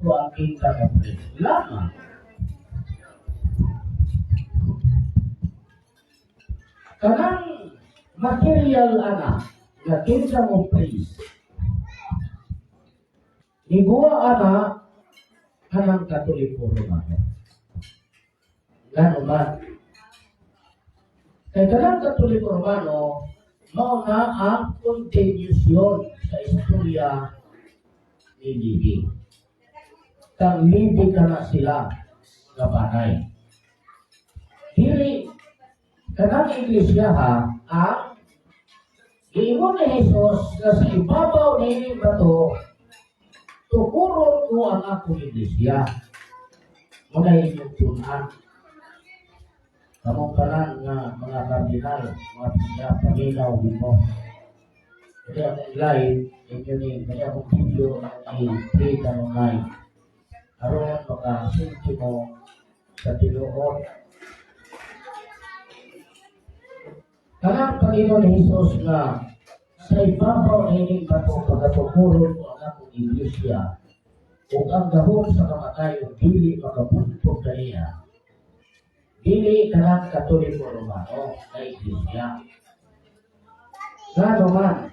Ang kingdom of priests. Lama. Kanang material ana nga kingdom of priests, Nibuwa ana kanang Katoliko Romano. Ngano man? Kay kanang Katoliko Romano, mao na ang continuation sa istorya ni Levi. Kang Levi ka na sila nga banay. Dili kanang iglesia ha, ang giingon ni Jesus nga sa ibabaw ni bato tukuron ko ang akong iglesia. Muna inyong tun-an. Kamong tanan nga mga kardinal, mga bishop, paminaw din mo. Kaya akong live, inyo ni, kaya akong video ang i-play kanong live. Aron makasulti mo sa tinuod. Kanang Panginoon ni Jesus nga sa ibabaw nining bato pagatukuron ko ang akong iglesia ug ang gahom sa kamatayon dili makabuntog kaniya. Dili kanang Katoliko Romano na iglesia. Ngano man?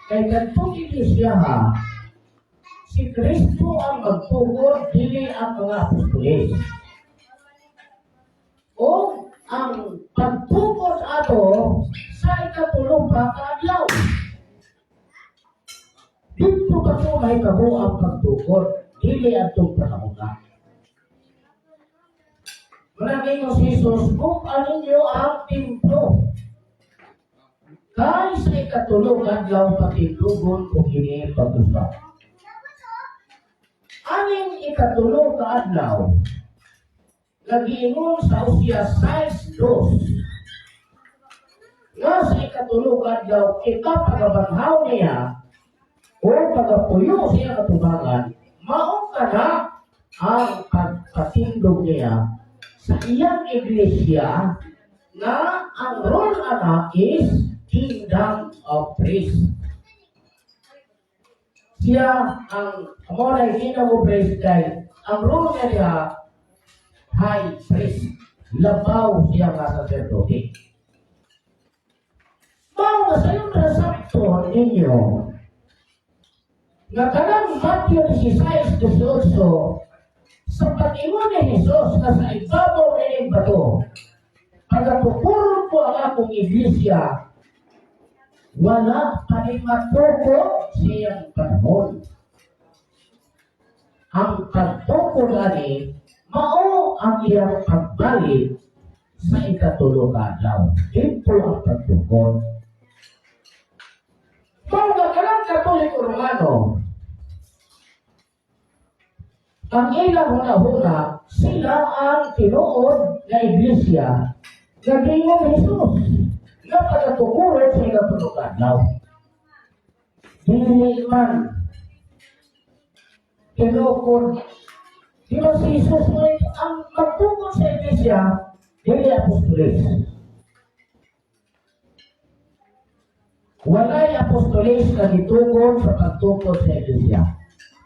Kay kadtong iglesia ha, si Kristo ang magtukod, dili ang mga apostoles. O ang pagtukod ato sa ikatulong pa kaadlaw. Dito ka po may kabo ang pagtukod, dili atong panahon na. Maraming si Jesus, kung ninyo ang templo. Kay sa ikatulong adlaw patindlugon ko kini pag-usap. Aning ikatulong ka adlaw, nagiingon sa Osias 6:2, nga sa ikatulong ka adlaw, kita pagabanhaw niya o pagapuyo sa iyang katubangan, mao ka na ang pagpatindog niya sa iyang iglesia na ang role ana is kingdom of priests. Siya ang amo na kingdom of priests kay ang role niya diha high priest. Labaw siya nga saserdote. Mao nga sa iyong nasabton ninyo nga kanang Matthew 16:18 sa pag-ingon ni Jesus nga sa ibabaw nining bato pagatukuron ko ang akong iglesia, wala pa ni matukod siyang panahon. Ang pagtukod ani mao ang iyang pagbalik sa ikatulo ka adlaw. Dito ang pagtukod. Mao nga kanang Katoliko Romano, ang ilang hunahuna, sila ang tinuod na iglesia nga giingon Jesus nga pagatukuron sa ikatulo ka adlaw. Dili man tinukod. Di ba si Jesus mo ang magtukod sa iglesia, dili apostoles. Walay apostoles na gitukod sa pagtukod sa iglesia.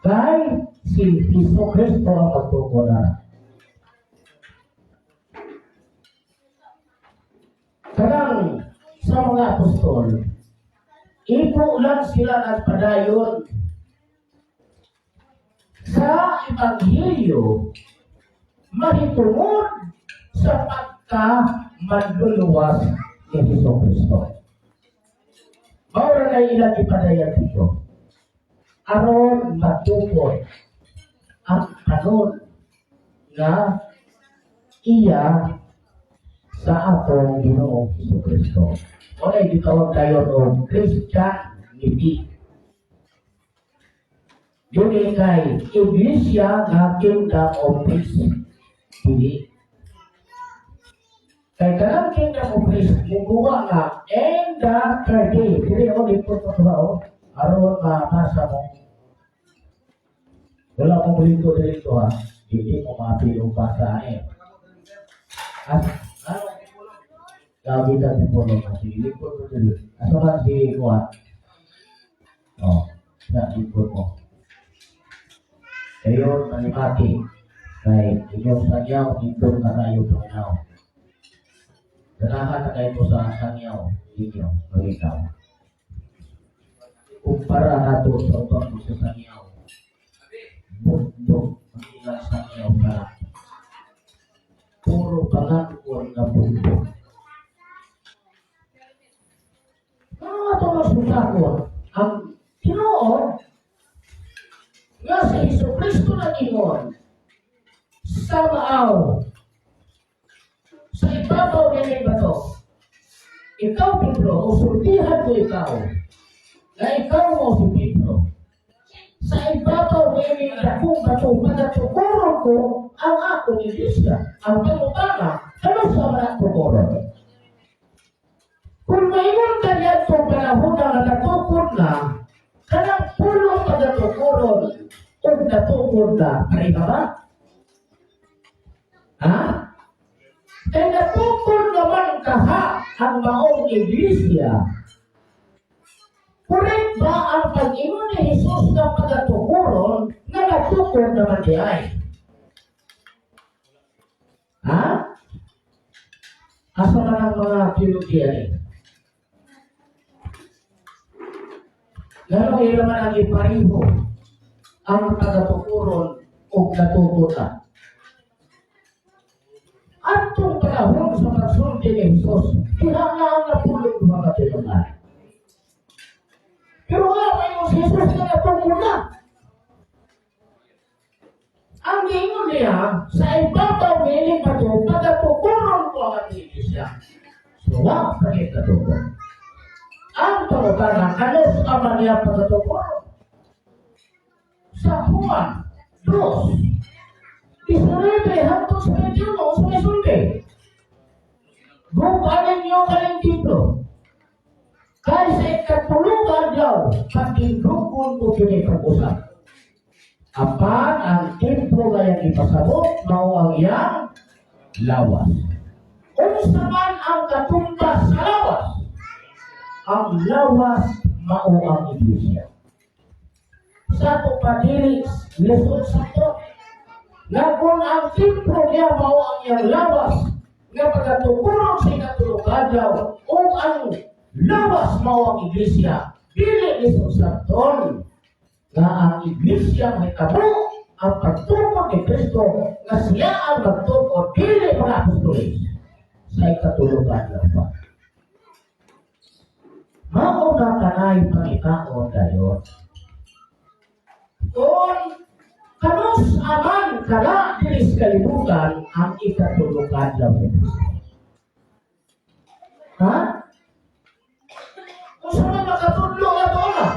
Kay si Jesu Kristo ang magtukod na. Kanang sa mga apostol, ipo lang sila nagpadayon sa Ebanghelyo mahitungod sa pagka manluluwas ni Jesu Kristo. Mao ra na ilang ipadayan dito. Aron matukod ang kanon nga iya sa atong Ginoong Hesus Kristo. Wala gitawag tayo og Christianity. Dili kay iglesia nga kingdom of peace. Dili. Kay kanang kingdom of peace, muguwa nga and the 30. Dili ako lipot pa ba o? Aron mabasa mo. Wala akong lito dito ha. Dili mo mapilong basa eh. As, ano? Gabi ka si Polo kasi lipot mo dili. Asa man si Kuha? Oh, sa lipot mo. Kayo manimati kay inyong sangyaw nindot na kayo paminaw. Ganahan na kayo mo sa sangyaw ninyo pagikaw. Kumpara nato sa ubang sa sangyaw. Bundok ang ilang sangyaw ka. Puro pangangkon nga bundok. Ano nga ito masundakon? Ang tinuod nga si Hesus Kristo nag-ingon sa maaw sa ibabaw niya bato. Ikaw, Pedro, o sultihan ko ikaw, na ikaw mo si Pedro. Sa ibabaw niya dakong bato, magatukuron ko ang akong iglesia. Ang pangutana, ano sa mga tukuron? Kung maingon ka niya itong panahon na natukod na, kanang pulong pagatukuron o natukod na, pareha ba? Ha? Kaya natukod naman kaha ang maong iglesia. Correct ba ang pag-ingon ni Jesus ng pagatukuron na natukod naman di ay? Ha? Asa man ang mga teologiya ni? Lalo ila man ang ipariho ang pagatukuron o natukod na. Atong panahon sa pagsulti ni Jesus, diha nga ang napulong mga tinungan. Pero nga, may si Jesus nga natukod na. Ang giingon niya, sa ibabaw niini bato, pagatukuron ko ang ating iglesia. So, wa pa katukod. Ang pangutana, kanus ama niya pagatukuron? Sa Juan 2:19 hangtod sa 21, sa may sulti. Gumaan ninyo kaning templo. Kay sa ikatulo ka adlaw, patindrugon ko kini pag-usap. Apan ang templo gayang ipasabot, mao ang iyang lawas. Unsa man ang katumbas sa lawas? Ang lawas mao ang iglesia. Sa ato padili, lisod sa to. Nga kung ang templo niya mao ang iyang lawas, nga pagkatukurong sa ikatulo ka adlaw, o ang lawas mao ang iglesia, dili lisod sa ton nga ang iglesia mahitabo ang pagtukod ni Kristo nga siya ang magtukod, dili mga apostoles, sa ikatulo ka adlaw pa. Mao na kanay pangitaon dayon. Kung kanus aman kana diri sa kalibutan ang ikatulo ka adlaw ni Kristo. Ha? Kung sa man makatudlo nga to na?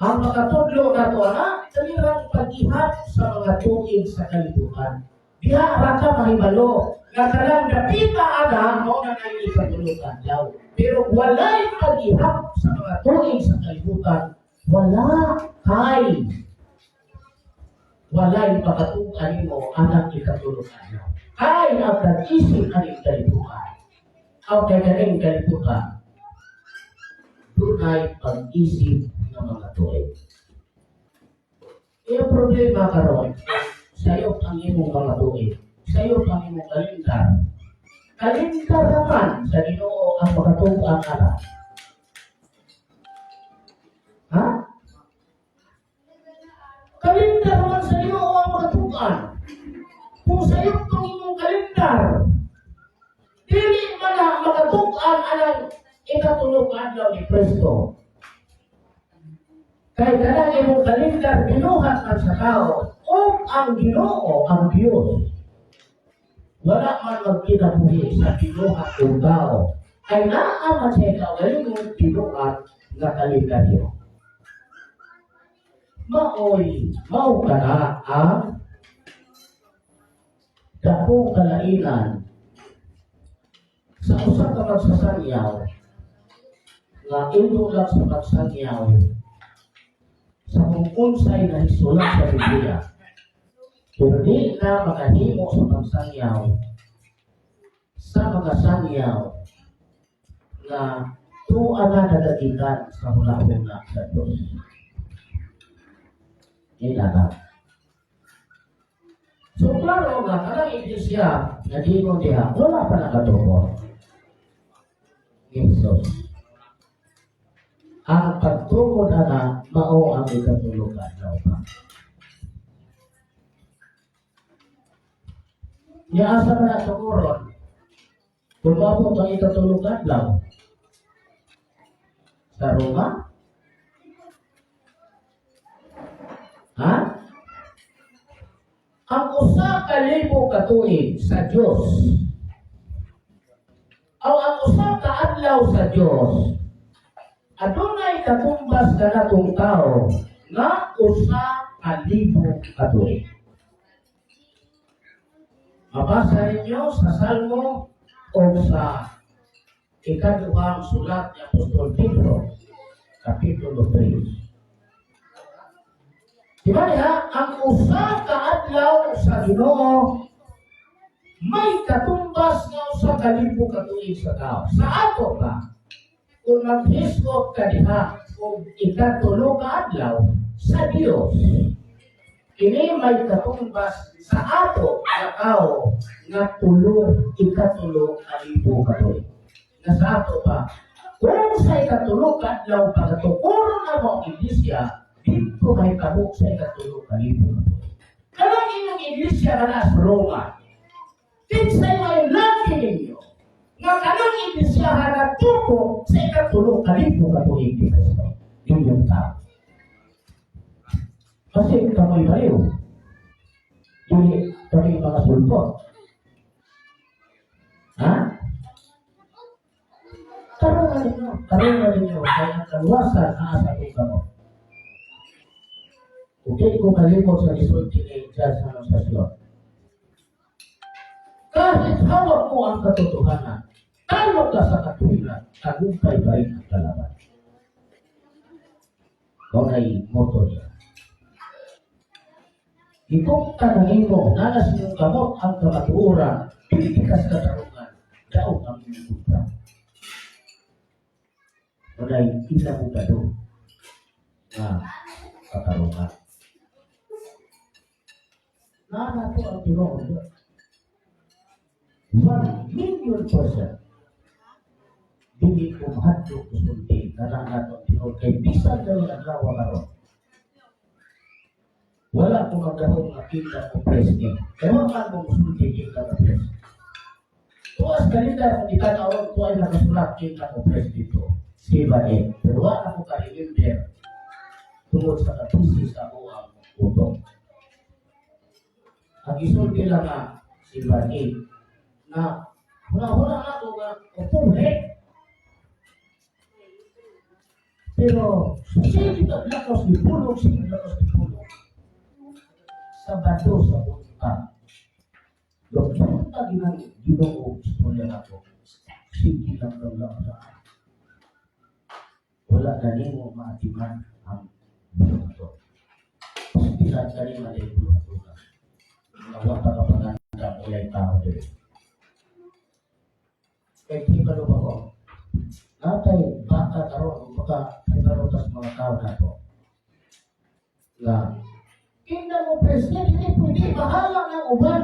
Ang makatudlo nga to na, kanirang pag-ihap sa mga tuig sa kalibutan. Diha ra ka mahibalo nga kanang dapita ana mao na nay ikatulo ka adlaw. Pero walay pag-ihap sa mga tuig sa kalibutan, wala kay walay makatugan nimo anang ikatulo ka adlaw. Kay ang nag-isip aning kalibutan, ang kagaling kalibutan, dunay pag-isip ng mga tuig. Iyang problema karon, sayop ang imong mga tuig, sayop ang imong kalendar. Kalendar naman sa Ginoo ang makatugang ara. Ha? Kalendar naman sa Ginoo ang makatugan. Kung sayop tong imong kalendar, dili man na makatugan anang ikatulo ka adlaw ni Kristo. Kay kanang imong kalendar binuhat man sa tao o ang Ginoo ang Dios. Wala man magkinabuhi sa binuhat ng tao. Kay naa man sa kaugalingon binuhat nga kalendaryo. Maoy, mao kana ang dakong kalainan sa usa ka magsasangyaw nga imo lang sa magsangyaw sa kung unsay nahisulat sa Biblia. Pero di na makahimo sa pagsangyaw sa mga sangyaw nga tuwa na nagagikan sa huna-huna sa Diyos. Nilaga. So klaro nga kanang iglesia nga giingon diha wala pa nakatubo ni Jesus. Ang pagtukod ana mao ang ikatulo ka adlaw pa. Nya asa man na tukuron? Kung maabot ang ikatulo ka adlaw sa Roma? Ha? Ang 1,000 ka tuig sa Dios o ang 1 ka adlaw sa Dios adunay katumbas kanatong tao nga 1,000 ka tuig. Mabasa ninyo sa Salmo o sa ikaduhang sulat ni Apostol Pedro, Kapitulo 3. Di ba niya, ang 1 ka adlaw sa Ginoo may katumbas nga 1,000 ka tuig sa tao. Sa ato ba, kung maghisgot ka diha og ikatulo ka adlaw sa Dios, kini may katumbas sa ato nga tao nga 3,000 ka tuig. Nga sa ato pa, kung sa ikatulo ka adlaw pagatukuron na mo ang iglesia, dito mahitabo sa 3,000 ka tuig. Kanang inyong iglesia nga nasa Roma, kinsay may lagi ninyo nga kanang iglesia natuko sa 3,000 ka tuig ni Kristo? Inyong tao. Kasi kamoy baliw. Dili kami mga sulpot. Ha? Tarungan ninyo, kaya ang kaluwasan naa sa atong kamot. Okay, kung malimot sa gisulti ni Judge Anunciacion. Kahit hawak mo ang katotohanan, talo ka sa katuwiran, tagumpay pa rin ang kalaban. Kung ay motto niya. Itong tanungin mo, nanas inyong kamot ang kamatuoran, pilipikas katarungan, daog ang inyong kontra. Walay inabogado nga katarungan. Naa to ang tinuod. 1 million%. Dili ko mahadlok musulti na naa to ang tinuod kay bisan dahil adlaw karon. Wala ko magdahom nga kingdom of praise ni. Kaya wa man mo musulti kingdom of praise. Tuas kalendar kung itanawag ko ay nakasulat kingdom of praise dito. 7, 8. Pero wala ko ka-remember tungod sa kabisi sa ako ang utok. Ang isulti lang nga 7, 8 na huna-huna na ako nga Oktubre. Pero sige ka lakos ni pulog, sige lakos ni pulog. Sabado sa buntag. Doktor ginang Ginoo istorya nako. Sige lang daw lang sa wala na nimo maatiman ang buhaton. Sige lang kani malay buhaton. Nga wa pa kapaganda walay tao diri. Kay di ba ba ko? Natay baka karon baka karon tas mga tao nato. Nga kingdom of president hindi pwede, bahala ng uban.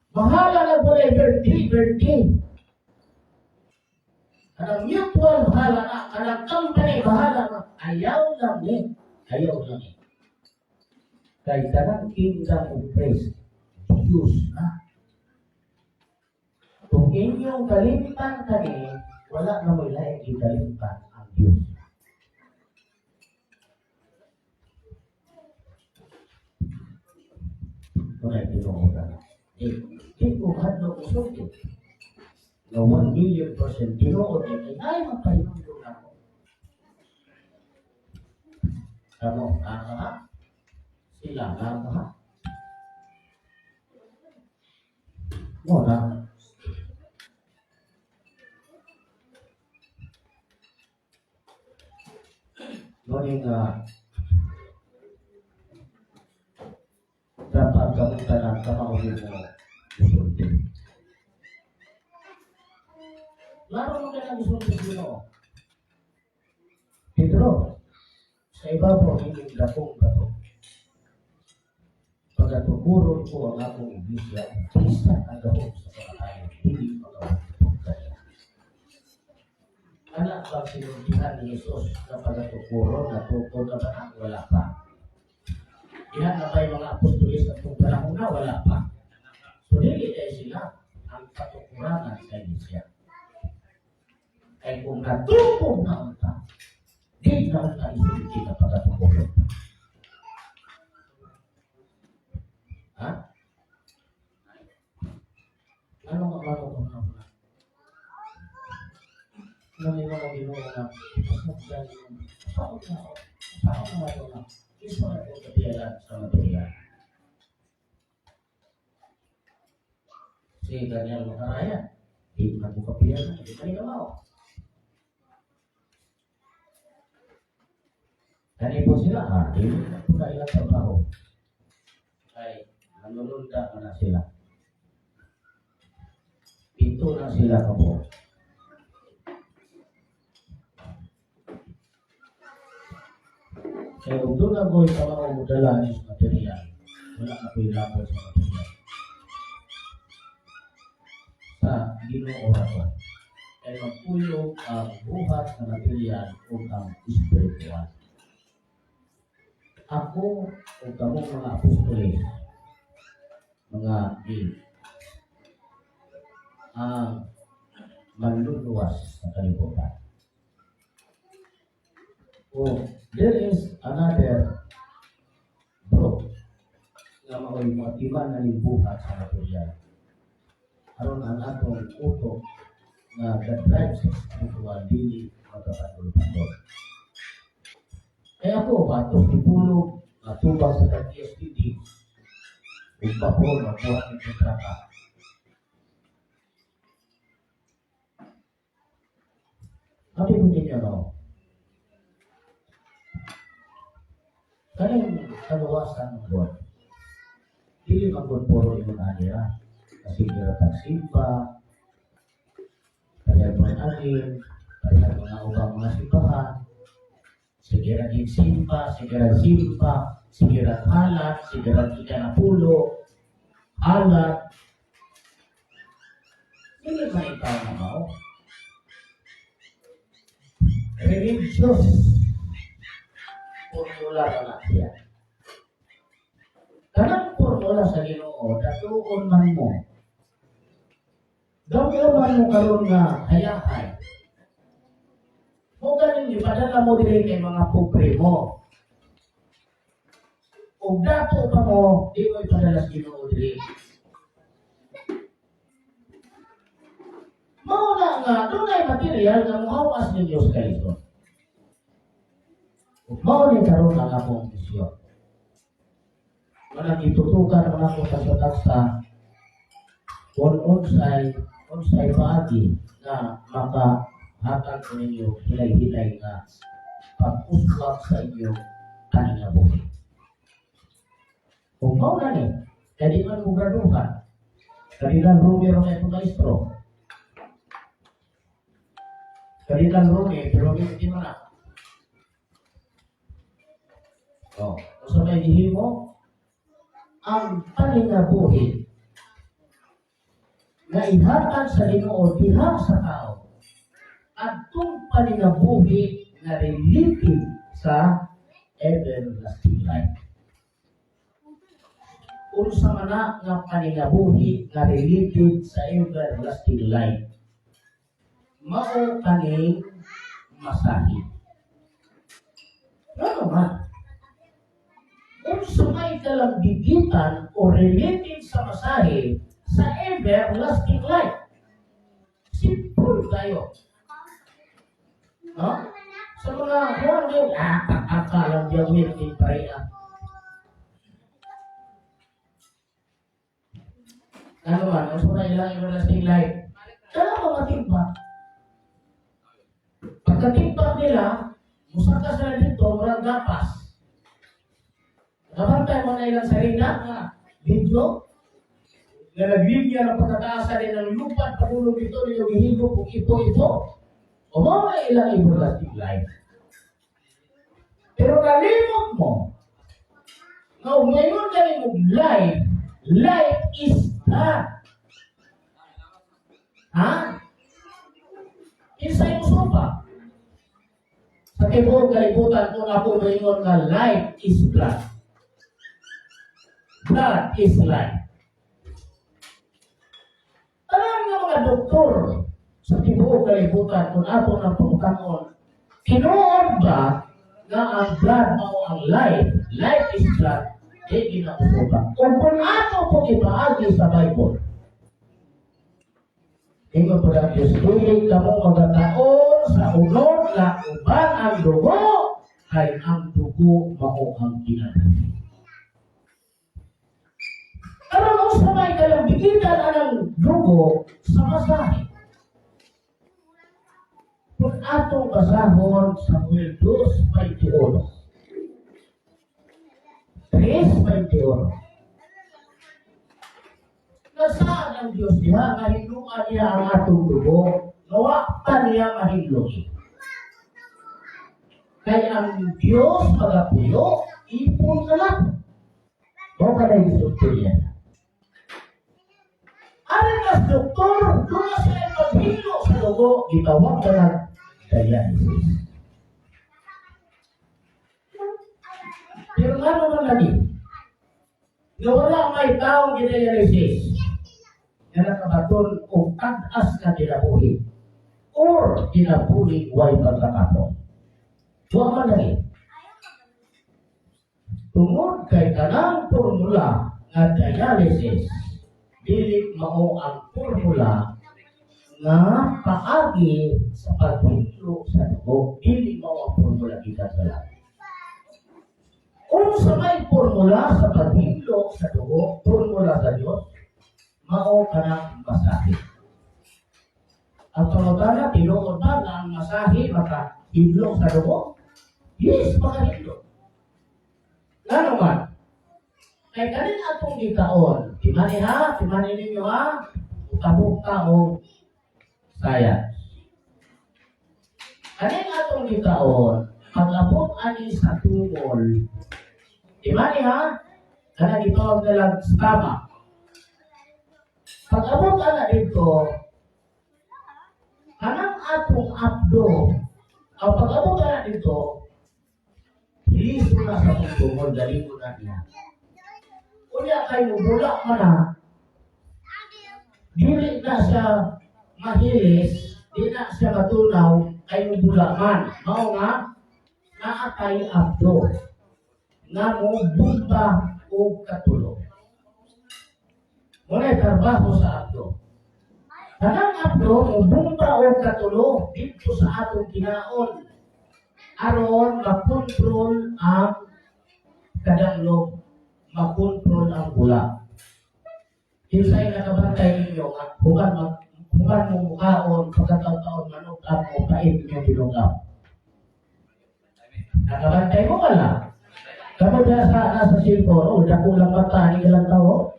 Bahala na whatever, di, di. Kanang mutual, bahala na. Kanang company, bahala na. Ayaw lang ni. Ayaw lang ni. Kay tanang kingdom of praise, Diyos na. Kung inyong kalimtan kani, wala na mo'y laing ikalimtan ang Diyos. Wala tinuod na. Eh, di ko hadlok musulti. Nga 1 million% tinuod eh, ay magpahinumdum na ako. Kamo, ha? Sila, ha? Mo na. Morning, dapat kamu tanan kamao mo musulti. Laro mo ka na musulti Ginoo. Pedro, sa ibabaw inyong dakong bato. Pagatukuron ko ang akong iglesia, bisan ang gahom sa kamatayon, dili makabugtong kaniya. Ana bang sinultihan ni Jesus na pagatukuron na tukod na ba na? Wala pa. Diha na ba yung mga apostoles at kung panahon na? Wala pa. So dili kay sila ang katukuranan sa iglesia. Kay kung natukob na unta, di na unta isulti na pagatukuron. Ha? Ano nga ba ko na na? Ano yung mga Ginoo nga pasagdan yung sao na ito na isa na ito kapiyalan sa material. Si Daniel Macaraya, di man ko kapiyalan, di pa rin. Kani po sila, di na po na ilang trabaho. Ay, nanununda man na sila. 7 na sila kabuo. Kaya kung doon ako ikaw ang mudala is material, wala na ko'y labot sa material. Sa Ginoo ra ko. Kaya magpuyog ang buhat sa material o ang spiritual. Ako o kamong mga apostoles, mga gay, ang manluluwas sa kalibutan. Oh, there is another group nga mao'y moatiman na buhat sa material. Aron ang atong utok nga ga-drive sa spiritual dili magkapandol-pandol. Kaya ako, batos ni pulog, matubang sa kag-STD, ug bapor, magbuhat ng kontrata. Sabi ko ninyo, no? Kaning kaluwasan ng God, dili man gud puro ingon ani ra. Kasi dira tagsimba, kaya mga agin, kaya mga ubang mga simbahan, sige ra simba, sige ra simba, sige ra halat, sige ra ikanapulo, halat. Dili man ikaw na mao. Religious formula na na siya. Kanang formula sa Ginoo, datuon man mo. Datuon man mo karon nga hayahay. Mo ganin ipadala mo diri kay mga pobre mo. Ug dato pa mo, di mo ipadala sa Ginoo diri. Mao na nga dunay material nga mohawas ninyo sa kalisod. Ug mao ni karon ang akong misyon. Manang itutukan man ako sa taksa kung unsay paagi nga makahatag ko ninyo hilay-hilay nga pag-uswag sa inyong kaningabuhi. Kung mao na ni, kaya di man mo graduhan, kanilang rumi ro kay maestro. Kanilang rumi, pero hindi man na. Oh, sa may gihimo, ang paningabuhi na ihatag sa Ginoo diha sa tao, adtong paningabuhi nga related sa everlasting life. Unsa man na nga paningabuhi nga related sa everlasting life, mao kaning masahi. Ano man? Unsa may kalambigitan o related sa masahe sa everlasting life? Simple tayo. No? Sa mga kuwan yun, akala niya willing pareha. Ano man, ang sura ilang everlasting life. Kaya mga timba. Pagkatimba nila, musaka sila dito, murang gapas. Nabantay mo na ilang sarina nga video na naglinya ng pagkakaasa din ng lupa at patulog ito ninyo gihigop kung ito. O mo na ilang everlasting life. Pero nalimot mo Nga ngayon kami mo life, life is blood. Ha? Kinsay mosuba? Sa tibuok kalibutan kung ako moingon nga life is blood. Blood is life. Alam nga mga doktor sa tibuok kalibutan, kung ato ng pangutanon, tinuod ba nga ang blood mao ang life? Life is blood, di ginakusuba. Kung ato pong ipaagi sa Bible, ingon po ang Diyos, "Dili kamo magakaon sa unod nga uban ang dugo, kay ang dugo mao ang kinabuhi." Aron unsa may kalambigitan anang dugo sa masahe? Kung atong basahon sa Samuel 2:21. 3:21. Nasaan ang Diyos diha nga hinluan niya ang atong dugo, nga wa pa niya mahinlo? Kay ang Diyos magapuyo, ipon ka lang. Mao ka na gisulti niya. Aron mas doktor, doon na sila maghilo sa dugo, gitawag ka lang dialysis. Pero nga naman lagi, nga wala may taong ginadialysis nga nakabaton og tag-as nga kinabuhi or kinabuhi way pagkakapon. Wa man lagi. Tungod kay kanang formula nga dialysis, dili mao ang formula nga paagi sa paghilo sa dugo, dili mao ang formula gikan sa langit. Kung sa may formula sa paghilo sa dugo, formula sa Diyos, mao kanang masahe. Ang pangutana, tinuod ba nga ang masahe makahidlo sa dugo? Yes, makahidlo. Ngano man? Kay kanin atong gikaon, timani ha, timani ninyo ha, utabok ka o science. Kanin atong gikaon, pag-abot ani sa tungol, timani ha, kana gitawag nilang stomach. Pag-abot ana dito, kanang atong apdo, ang pag-abot ana dito, hiliso na sa atong tungol, galingon na niya. Unya kay mubula man na, dili na siya mahilis, di na siya matunaw, kay mubula man. Mao nga, naatay apdo, nga mo bumba og katulo. Wala trabaho sa apdo. Kanang apdo, mo bumba og katulo dito sa atong kinaon. Aron makontrol ang kadanglob, makontrol ang gula. Kinsay nakabantay ninyo nga human mag human mo mukaon pagkataon-taon manug-up o pait inyong binug-up? Nakabantay mo wala? Kamu sa nasa cellphone, oh, dako lang mata, ni lang tao.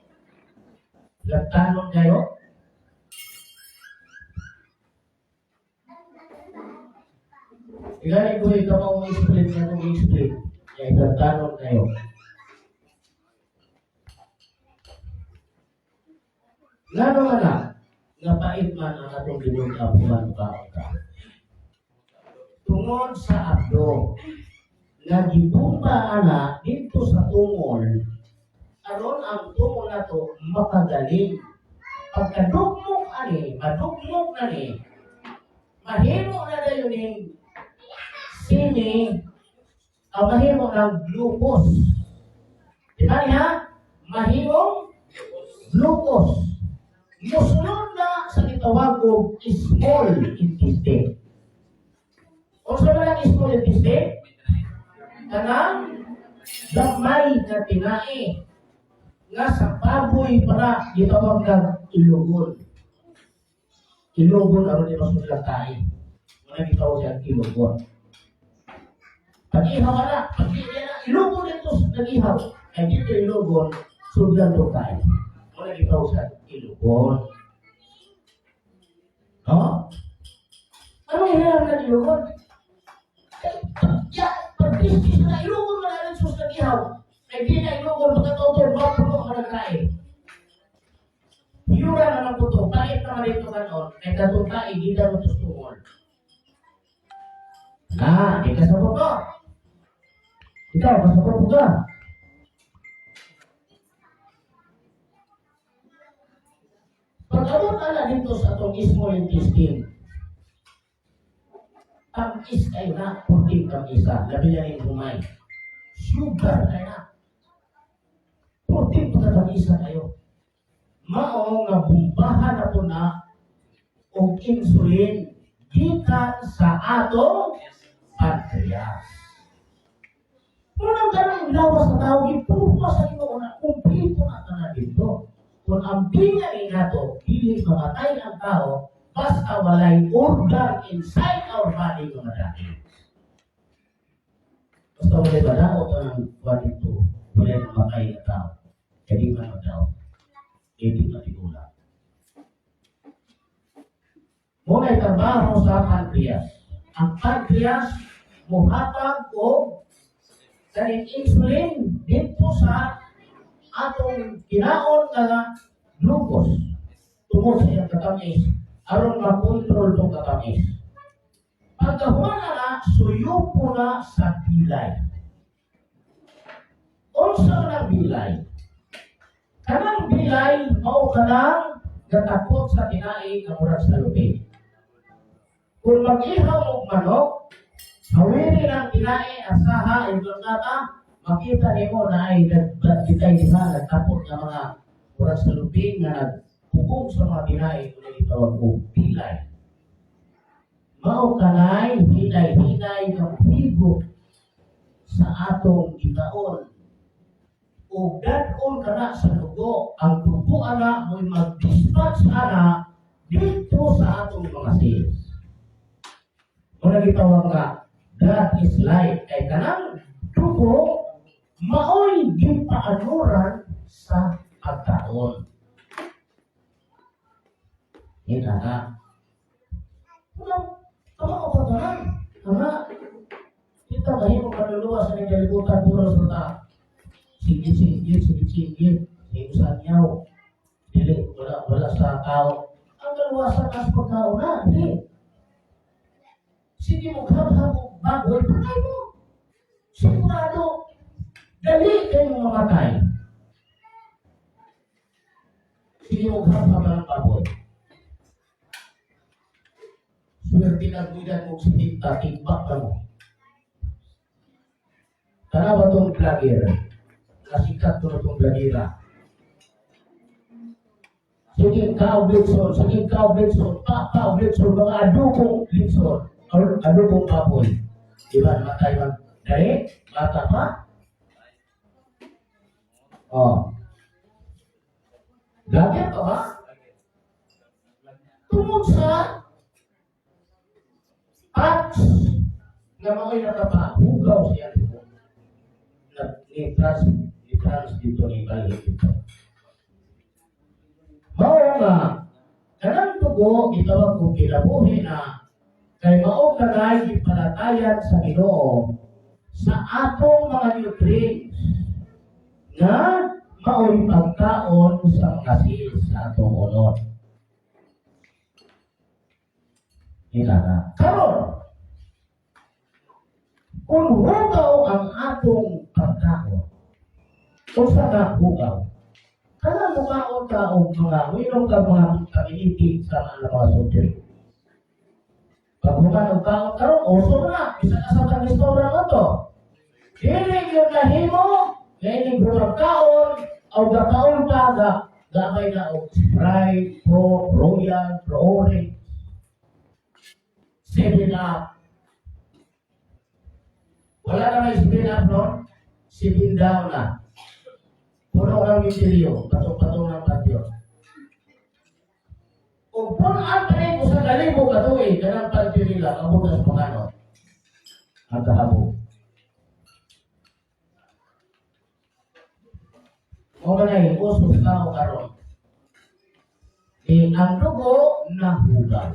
Lagtanon kayo. Igani ko ikaw ang explain na kung explain. Kaya lagtanon kayo. Ngano man na, nga pait man ang atong binug-up human kaon ka? Tungod sa abdo, nga gibumba ana dito sa tungol, aron ang tungol nato makagaling. Pagkadugmok ani, madugmok na ni, mahimo na dayon ning sini, ang mahimo ng glucose. Di ba niya? Mahimong glucose. Musunod na sa gitawag og small intestine. Unsa man ang small intestine? Kanang gamay nga tinai nga sa baboy para gitawag kag ilugon. Ilugon aron di masudlan tayo. Wala gitawag siya ilugon. Pag-ihaw ka na, pag na, ilugon dito sa nag-ihaw. Kay dito ilugon, sudlan to tayo. Wala gitawag siya ilugon. No? Anong hiram na ilugon? Ya, pag-business na ilugon mo na rin sus nag-ihaw. Kay Kay di na inugol, pagkatutol, mapuno ka nagkain. Hiyura naman ko to, pait naman dito kanon, kay katong tae, di na mo tustungol. Na, di kasabot ko. Ikaw, kasabot mo ka. Pag-abot na dito sa atong small intestine, tamis kayo na, puting kamisa, labi na rin humay. Sugar kayo na. Puting pagkakamisa kayo. Mao nga bumbahan na po na og insulin gikan sa atong pancreas. Munang ganang lawas sa tao, gipurma sa Ginoo na kumpleto na tanan dito. Kung ang binga ni nato, dili mamatay ang tao, basta walay organ inside our body nga madali. Basta walay madaot ang kuwan dito, walay mamatay ang tao. Kaya di man madaot. Hindi matigula. Muna trabaho sa pancreas. Ang pancreas muhatag og kaning insulin dito sa atong kinaon nga glucose tungod sa iyang katamis aron makontrol tong katamis. Pagkahuman na na, suyo po na sa pilay. Unsa man ang pilay? Kanang pilay mao kanang gatakot sa tinai nga murag sa lupi. Kung mag-ihaw og manok, hawiri ng tinai asaha ingon ka, makita nimo na ay nagtitay diha nagtapot nga mga murag sa lupi nga nagpukog sa mga tinai kung gitawag og pilay. Mao kanay hinay-hinay nga higo sa atong gikaon o dad-on kana sa dugo. Ang dugo ana mo'y mag-dispatch ana dito sa atong mga cells. Muna gitawag nga that is life kay kanang dugo maoy gipaanuran sa pagkaon. Yun nga. Ano, tama ko pa tanan. Nga, kita mahimo kaluluwa sa kalibutan puro sa ta. Sige, sige, sige, sige. Sige sa niyaw. Dili, wala, wala sa tao. Ang kaluwasan as pagkaon na, hindi. Sige mo, habhab mo, bagoy, patay mo. Sigurado, dali kayo mamatay. Sige mo, habhab ng baboy. Swerte na guidan mo sa tinta, tigba ka mo. Tanawa tong vlogger. Nasikat ko na itong vlogera. Sige kao litson, sige kao litson, pa kao litson, mga adukong litson, or adukong baboy. Di ba, namatay man? Dahil, bata pa? Oh. Vlogger ka ba? Tungod sa at nga mao'y nakapahugaw siya dito. Na, ni trans dito, ni balik dito. Mao nga, kanang dugo, gitawag ko kinabuhi na, kay mao kanay gipalatayan sa Ginoo sa atong mga nutrients nga mao'y pagkaon sa mga cells sa atong unod. Ila na. Karon, kung hugaw ang atong pagkaon, unsa nga hugaw? Kana mukaon ka og mga uinom ka mga kaminitig sa mga soft drink. Pag human og kaon karon, uso na, bisan asa ka restaurant ato. Dili gyud nahimo, kay inig humag kaon, o gakaon ka ga gamay na og Sprite, Coke, Royal, Orange, Seven Up. Wala na may Seven Up, no? Seven Down na. Puno ng misilyo, patong-patong ng patio. Kung punan pa rin sa kalibo ka tuig, kanang patio nila, abot na sa panganon. Ang kahabog. O manay, uso sa tao karon. Di ang dugo nahugaw.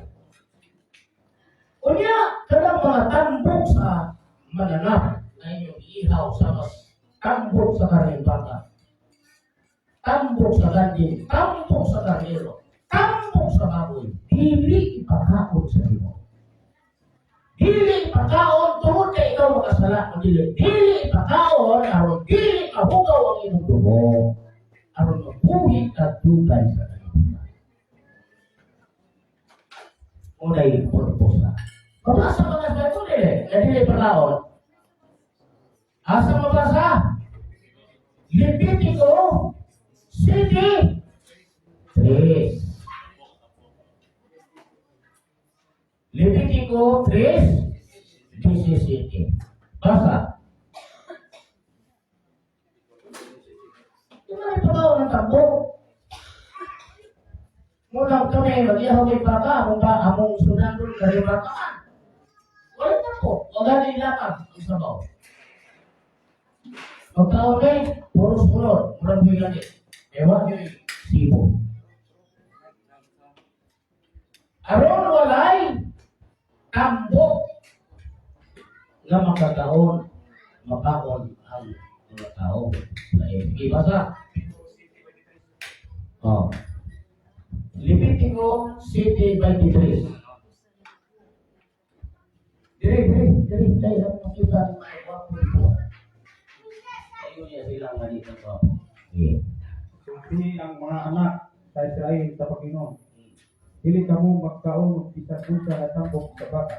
Unya, kanang mga tambok sa mananap na inyong ihaw sa mas Tambok sa karneng baka. Tambok sa kanding, tambok sa karnero, tambok sa baboy. Dili ipakaon sa Ginoo. Dili ipakaon tungod kay ikaw makasala o dili. Dili ipakaon aron dili mahugaw ang imong dugo. Aron mabuhi ka dugay sa kalibutan. Unay purpose na. Mabasa mga sa ito dili. Nga dili ipakaon. Asa mabasa? Levitico 7:3. Levitico 3:17. Basa. Di ba ipakaon ng tambok? Muna kami, mag-ihaw kay baka, among ba, among sudan doon, karibakaan. Wala na po. Wala na ilakang ang sabaw. Magkaon eh, puros pulot, murang buhay. Ewan yun, sibo. Aron walay tambok nga makakaon, makaon ang mga tao. Sige, basa. Oh. Levitico 7:23. Dire, dire, dire, tayo makita ng mga gwapo dito. Ayun niya silang maliit na gwapo. Sige. Sultihi ang mga anak sa Israel sa Panginoon. Dili kamo magkaon og bisan unsa nga tambok sa baka,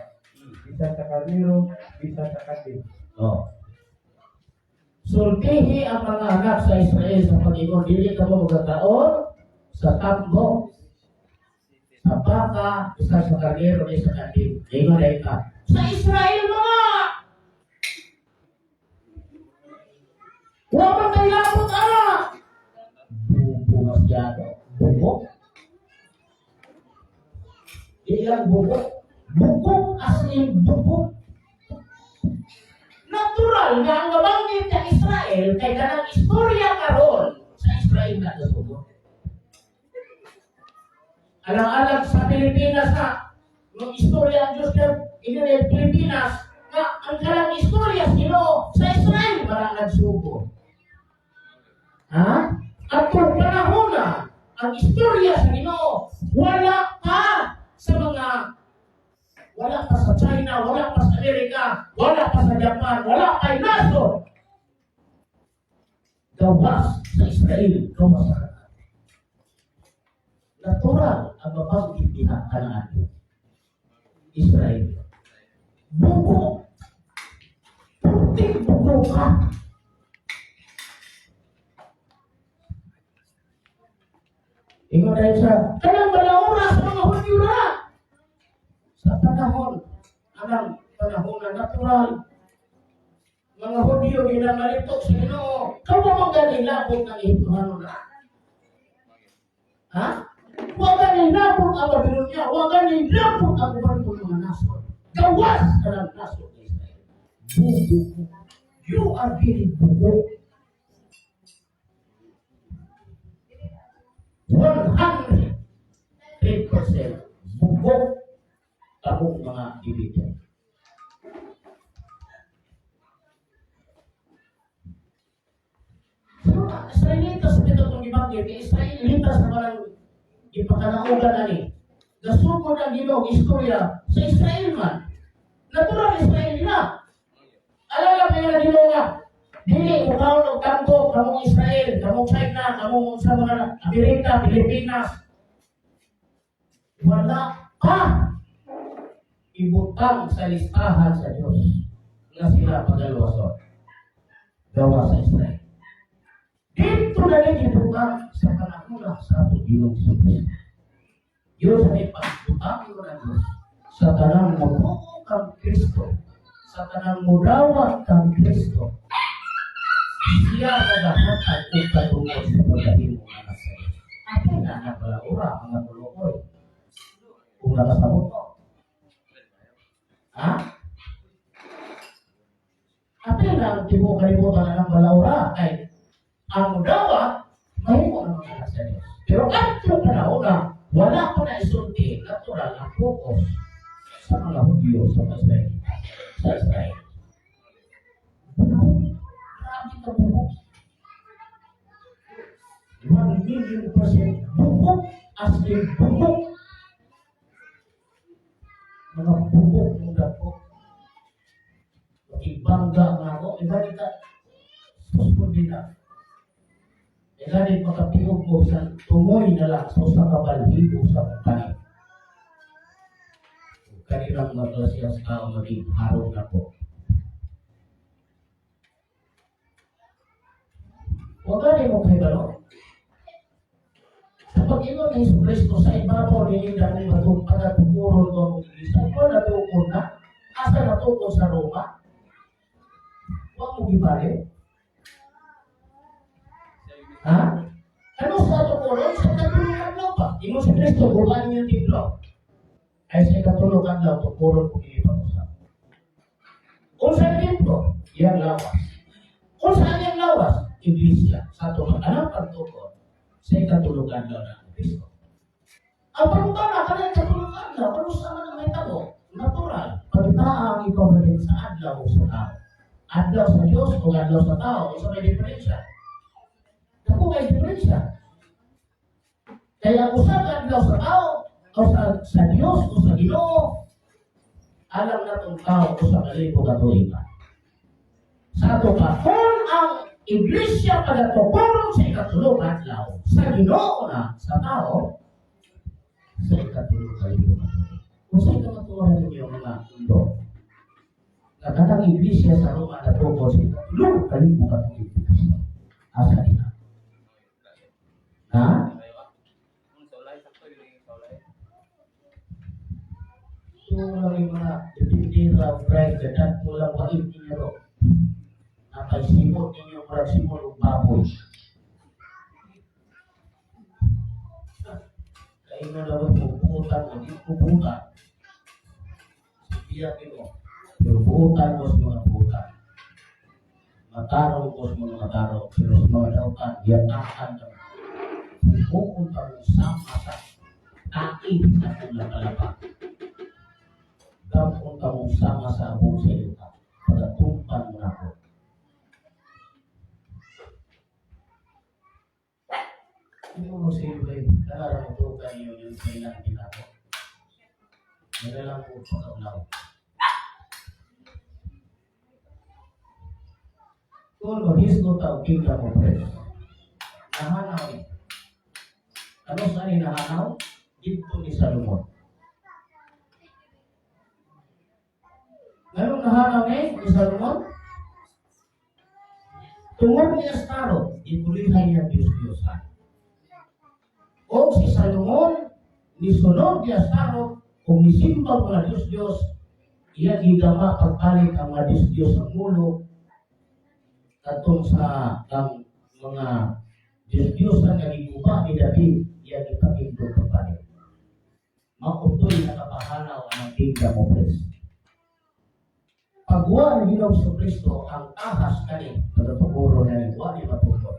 bisan sa karnero, bisan sa kanding. Oh. Sultihi ang mga anak sa Israel sa Panginoon, dili kamo magkakaon sa tambok, sa baka, bisan sa karnero, bisan sa kanding. Ingon na ka. Sa Israel mga! Wa man kay labot ana! Bubo masyado. Bubo? Ilang bubo? Bukok as in bukok. Natural nga ang mabanggit ka Israel kay kanang istorya karon sa Israel na nasugod. Alang-alang sa Pilipinas na nung istorya ang Diyos ng inyo Pilipinas nga ang kanang istorya sa Ginoo sa Israel para nagsugo. Ha? At kung panahon na ang istorya sa Ginoo wala pa sa mga wala pa sa China, wala pa sa Amerika, wala pa sa Japan, wala pa nasod. Gawas sa Israel, gawas sa Canaan. Natural ang mabanggit diha Canaan. Israel. Bugo. Puting bugo ka. Ingon dahil sa kanang balaura sa mga Hudyo na. Sa panahon, anang panahon na natural, mga Hudyo ginamalitok sa Ginoo. Kawa man gani labot ng Ehiptohanon na. Ha? Wa gani labot ang Babylonia, wa gani labot ang uban mga nasod. Gawas kanang nasod ng Israel. Bugo. You are very bugo. 100% bugok kamong mga dibidyo. So, Israelitas dito itong gibanggit, kay Israelitas naman ang ipakanaugan ani. Nasugod ang Ginoo istorya sa Israel man. Natural Israel na. Alala mo yan ang Ginoo nga. Dili mo kaon og tambo kamong Israel, kamong China, kamong sa mga Amerika, Pilipinas. Wala pa ibutang sa listahan sa Diyos nga sila pagalwason. Gawa sa Israel. Dito na rin ibutang sa panahon sa atong Ginoong Kristo. Yun sa may pagbutang ko ng Diyos sa tanang mutuo kang Kristo, sa tanang mudawat kang Kristo, siya nagahatag og katungod sa pagkahimong anak sa Diyos. Ako na anak balaura, mga tulokoy. Kung nakasabot mo. Ha? Ate na ang tibuok kalibutan na ng balaura ay ang mudawat, mahimo ang mga anak sa Diyos. Pero kadtong panahon na wala ko na isulti, natural ang focus sa mga Hudyo sa mga Israel. Sa Israel. Grabe ka bugo. 1 million% bukok, as in bukok. Mga bukok ng dako. Makibangga nga ako, iba ka, suspod din na. E ganit makapiog mo sa tumoy na lang sa usa ka balhibo sa kani. Kanilang mga klasiyas tao maging harong na po. Huwag gani mo kay balo. Sa pag-ingon ni Hesus Kristo sa ibabaw ni akong bato pagatukuron ko ang iglesia, ito natukod na. Asa natukod sa Roma? Huwag mo gibalik. Ha? Ano sa tukuron? Sa ikatulong adlaw pa. Ingon si Kristo, bukan niyo templo. Ay sa ikatulong adlaw, tukuron ko kini pag-usap. Kung sa templo, iyang lawas. Kung saan iyang lawas, iglesia. Sa itong anang pagtukod, sa ikatulong adlaw ng Kristo. Ang pangutana, kanang ikatulong adlaw, kung sa man ang mahitabo? Natural. Pagitaang ikaw rin sa adlaw o sa tao. Adlaw sa Diyos o adlaw sa tao, isa may diferensya. Ako may diferensya. Kaya usa ka adlaw sa tao, o sa Diyos o sa Ginoo, alam na itong tao 1,000 ka tuig pa. Sa ato pa, kung ang iglesia pagatukuron sa ikatulong adlaw, sa Ginoo na sa tao, sa 3,000 ka tuig. Kung sa ikamatuoran ninyo mga mundo, nga kanang iglesia sa Roma natukod sa 3,000 ka tuig. Asa niya? Ha? Kung lang yung mga depende ra pride, gadan ko lang wait ninyo. Nakaisimot ninyo, murag simot og baboy. Kaya nga lang mo, buutan mo, di ko buutan. Sibiya mo. Pero buutan mo sa mga buutan. Matarong ko sa mga matarong, pero sa mga dautan, yatakan ka. Pupunta mo sama sa akin at kung lakalapa. Dapunta mo sama sa abong sa iyo ka. Pagatumpan mo na ako. Hindi mo magsilbi, nalarang mo ito kayo yung kailangan din ako. Nagalang ko pagkaulaw. Kung maghisgo ta og kingdom of praise, nahanaw ni. Ano sa ni nahanaw? Dito ni Salomon. Ngano nahanaw ni Salomon? Tungod ni Astarot, ipulihan niya Diyos-Diyosan. O si Salomon, nisunod ni Astarot, kung nisimba mga Diyos-Diyos, iya gigama pagpalit ang mga Diyos-Diyos sa mulo, katong sa ang mga Diyos-Diyosan nga giguba ni David, iya gipakindog pagpalit. Mautoy nakapahanaw ang kingdom of praise. Pagwa ni Ginoong Kristo ang ahas kani, pagkatuguro na ni wa ni matukod.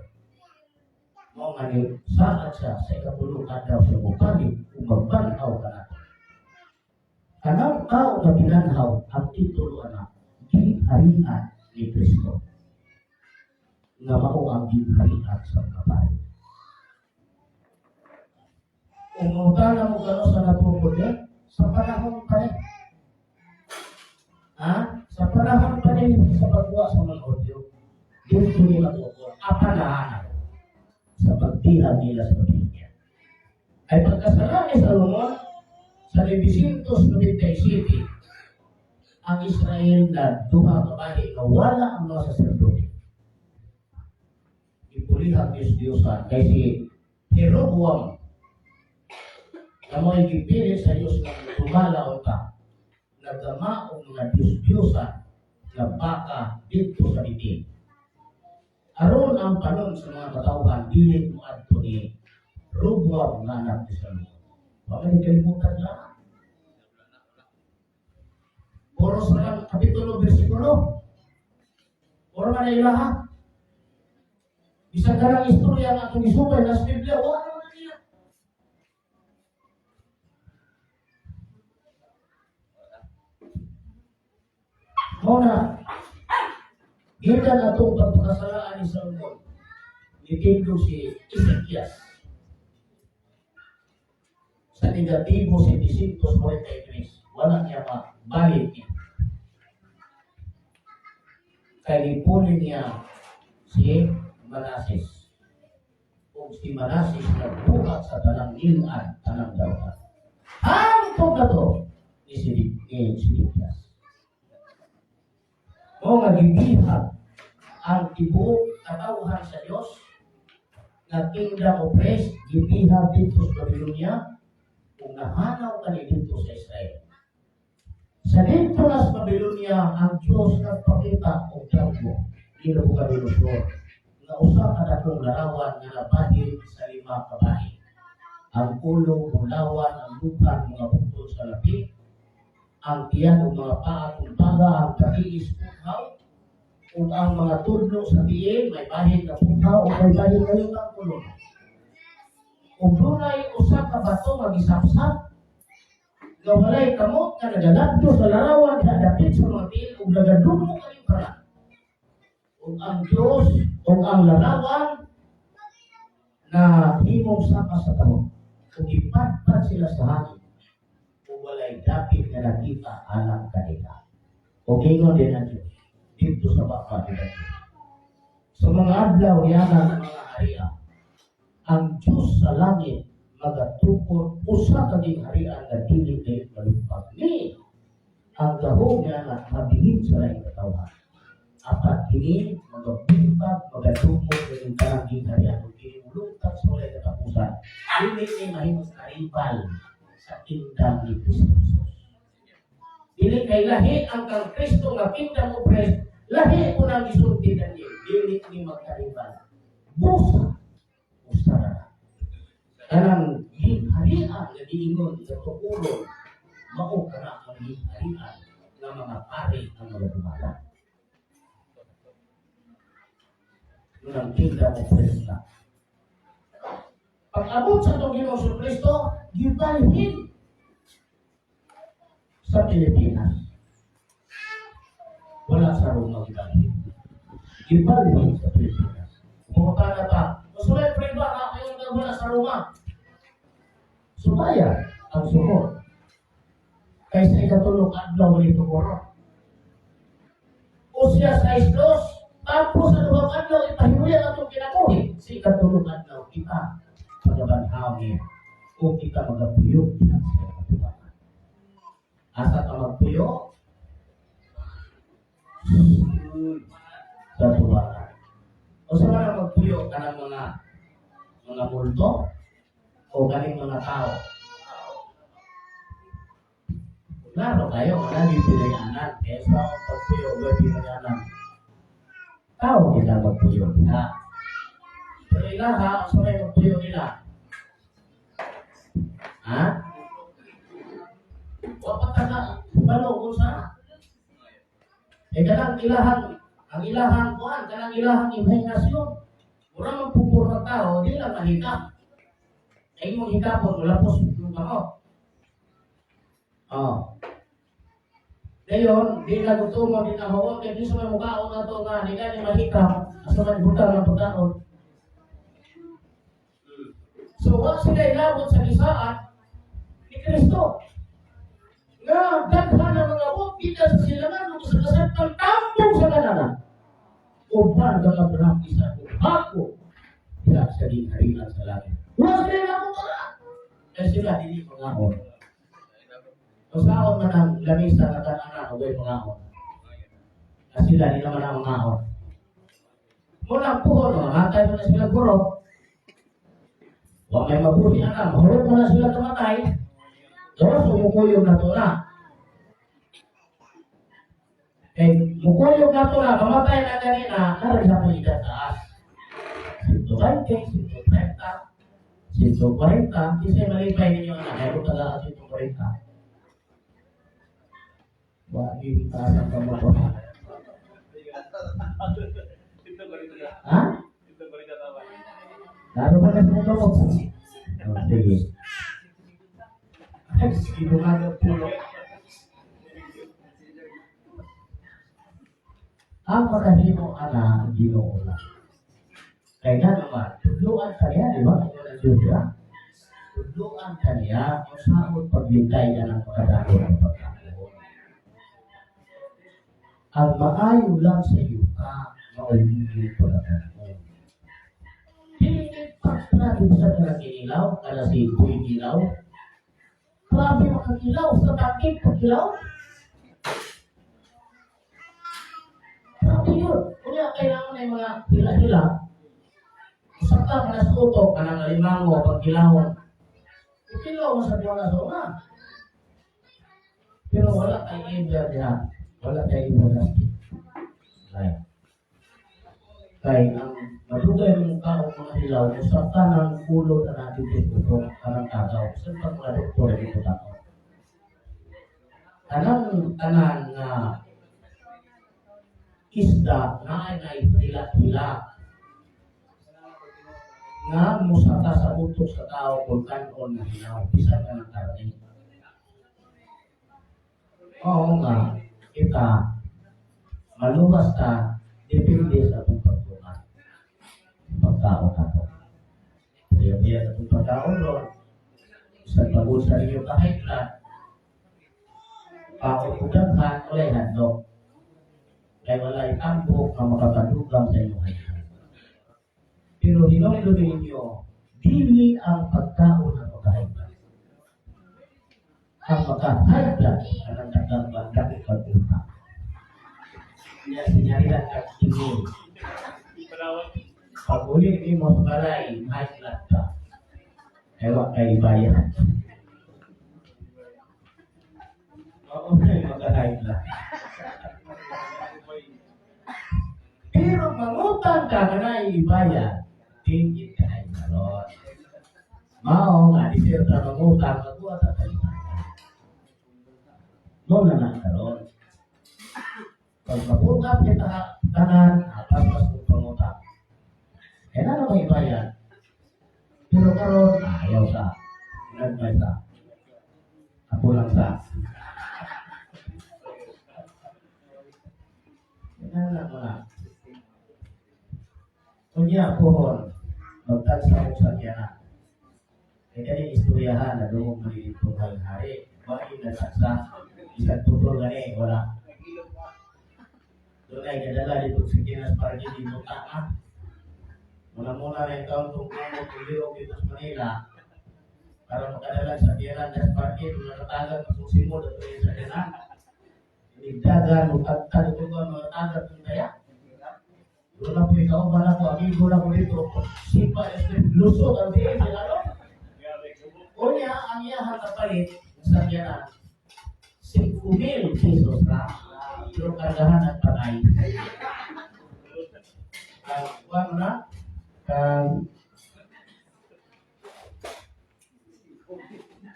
Mao nga ni saad siya sa ikatulong adlaw sa bukali ug magbanhaw ka nato. Kanang tao nga binanhaw ang titulo ana gingharian ni Kristo. Nga mao ang gingharian sa mga pari. Kung mangutana mo kano sa natukod eh, sa panahon pa ni. Ha? Sa panahon pa ni sa pagwa sa mga audio, dito nila natukod. Apanahanan sa pagtihag nila sa Biblia. Ay pagkasala ni Salomon sa 997, ang Israel na duha ka bahi nga wala ang mga saserdote. Ipulihang Diyos-Diyosan kay si Jeroboam na mo'y gipili sa Diyos nga tumala unta nagama og mga Diyos-Diyosan nga baka didto sa Betel. Aron ang panon sa mga katawhan dili mo adto ni Roboam nga anak ni Salomon. Wa man kalimutan na. Oros na lang, kapitulo, versikulo. Oro man na ilaha. Bisan ka ng istorya nga atong isupay na sa Biblia, wala naman niya. Mao na, gikan atong pagpakasalaan ni Salomon, Nitindog si Ezekias sa negatibo 743, wala niya mabalik niya. Kay gipuli niya si Manases. Ug si Manases nagbuhat sa tanang ilan, tanang dawat. Hangtod na to ni Ezekias. Mao nga gibihag ang tibuok katawhan sa Dios nga kingdom of praise, gibihag dito sa Babylonia ug nahanaw kani dito sa Israel. Sa dito sa Babylonia, ang Diyos nagpakita og dagko ni Nabucodonosor nga usa ka dakong larawan nga nabahin sa lima ka bahin. Ang ulo bulawan, ang lukad mga bukod sa lapi, ang tiyan ug mga paa kumbaga, ang katiis pughaw, ug ang mga tudlo sa tiil may bahin nga pughaw ug may bahin nga yutang kulon. Ug dunay usa ka bato nga gisapsap nga walay kamot nga nagalabdo sa larawan nga dapit sa mga tiil ug nagadugmo kaning para. Ug ang Dios ug ang larawan na himong saka sa tahong ug gipadpad sila sa hangin ug walay dapit nga nakita alang kanila. O ingon din ang Diyos dito sa baka nila. Sa mga adlaw niana ng mga harian, ang Diyos sa langit magatukod usa ka harian nga dili kay malupag ni ang gahom niya nga mabilin sa laing katawhan. Apat kini magabuntag, magadumog ng tanang gingharian ug kini mulungtad sa walay katapusan. Dili ni mahimong karibal sa kingdom ni Kristo Jesus. Dili kay lahi ang kang Kristo nga kingdom of praise, lahi ko nang gisulti niya, dili ni magkaribal. Busa, usa ra. Kanang gingharian nga giingon nga tukuron, mao kana ang gingharian nga mga pari ang mga dumala. Yun ang kingdom of Christ na. Pag-abot sa itong Ginoong Kristo, gibalhin sa Pilipinas. Wala sa Roma gibalhin. Gibalhin sa Pilipinas. Pumunta na pa. Usulay, pray ba ka? Ngayon ka wala sa Roma. Sumaya ang sumod. Kaysa ikatulong adlaw ni Tugoro. Usya sa islos, tapos sa duhang adlaw ipahimuyan atong kinabuhi. Sa ikatulong adlaw kita pagabanhaw niya o kita magapuyo sa katubangan. Asa ka magpuyo? Sa tubangan. O sa mga magpuyo ka ng mga multo o galing mga tao? Klaro kayo, wala di pinayanan. Kaya sa akong pagpuyo, wala pinayanan. Tao kita magpuyo. Ha? Pero ilaha, sa may magpuyo nila? Ha? Wa pa ta ka, balo kung sa. Eh kanang ilahang, ang ilahang kuan, kanang ilahang imahinasyon. Mura man pupur ng tao, di lang mahika. Ay imong hikapon, wala po yung kamot. Oh. Ngayon, di na gusto mo, di na mawag, kaya di sa may mukhaon na to nga, di ka ni mahikap, asa man butang ng pagkaon. So, wa sila ilabot sa gisaan ni Kristo. Nga, daghan ang mga bukid sa silangan, ug sa kasagtang tambong sa kananan. Uban kang Abraham, isa ko, ako, diha sa gingharian sa langit. Wa sila ilabot ka. Kaya sila, dili mangaon. Usaon man ang lamisa nga kan-ana ug way mangaon. Na sila di naman ang mangaon. Muna puhon, mamatay mo na sila guro. Wa may mabuhi ana, mahulog mo na sila kamatay. Terus mukuyog na to na. Kay mukuyog na to na, mamatay na ganina, narin sa edad taas. 120, 130, 140, kasi malipay ninyo na, kaya kung taga 140. Wa di taas ang kamot. Ha? Laro ba kasi mo? Oh, sige. Ay, sige, dumagang pulok. Ang makahimo ana Ginoo lang. Kaya nga naman, tudluan ka niya, di ba? Ingon ang Diyos, di ba? Tudluan ka niya kung saan paglintay ka ng makadako ng pagkaon. Ang maayo lang sa yuta, mao'y inyong pagkakaon. Dili pagtrabi sa kanang ginilaw, kada si Kuy Gilaw. Grabe makakilaw sa takip pagkilaw. Grabe yun. Kunya, kailangan ay mga hila-hila. Isa ka, mga suto, kanang alimango, pagkilahon. Ikilaw mo sa Diyo na sa una. Pero wala kay Iber diha. Wala kay Iber gasket. Right. Kay ang madugay mong kaong mga hilaw, usa ka ng ulo na natin dito, kanang tagaw. Sa pag mga doktor dito tao. Kanang tanan nga isda na ay hila-hila nga musaka sa utok sa tao kung kanon na hilaw, bisan ka ng karne. Oo nga, kita, maluwas ta, depende sa atong pagtuman. Pagkaon nato. Kaya diya sa atong pagkaon ron, sa pagod sa inyo kahit na, kaon ko daghan, walay handok. Kaya walay tambok nga makakadugang sa inyong hayaan. Pero hinumdum ninyo, dili ang pagkaon ang makahigla. Ang makahigla ang dagang dako kag utak. Niya sinyarihan kag tingin. Pag uli nimo sa balay, mahigla ka. Ewa kay bayan. Oo, may makahigla. Pero mangutang ka nga naiibayan, tingin ka ay maron. Mao nga, di siya ka mangutang, magkuha ka kay bayan. Mao na na karon. Pag mangutang kita tanan, apas mas kung pangutang. Kaya na may ibayan. Pero karon, ayaw sa. Nagmay sa. Ako lang sa. Kaya na mo na. Kunya pohon, magtansa ko sa kiyana. Kaya kani istoryahan na doon malilitong hari. Wala na sa isang tutol gani, wala. Doon ay kadala dito sa kiyanas para di mo tama. Muna-muna na yung taon itong puno, tuliog dito sa Manila. Para makadala sa kiyanan, das parke, doon nakatagat, masusi mo, dito yung sa kiyanan. Inigdagan, mutagtag, ito ba, mga tagat ng kaya. Doon na po ikaw, bala ko, amigo na ko dito. Sipa, este, lusog, ang diin, sila no? Unya, ang iyahang kapalit, sa kiyanan, 5,000 pesos ra. Pero kargahan at patay. Ang ano na? Kang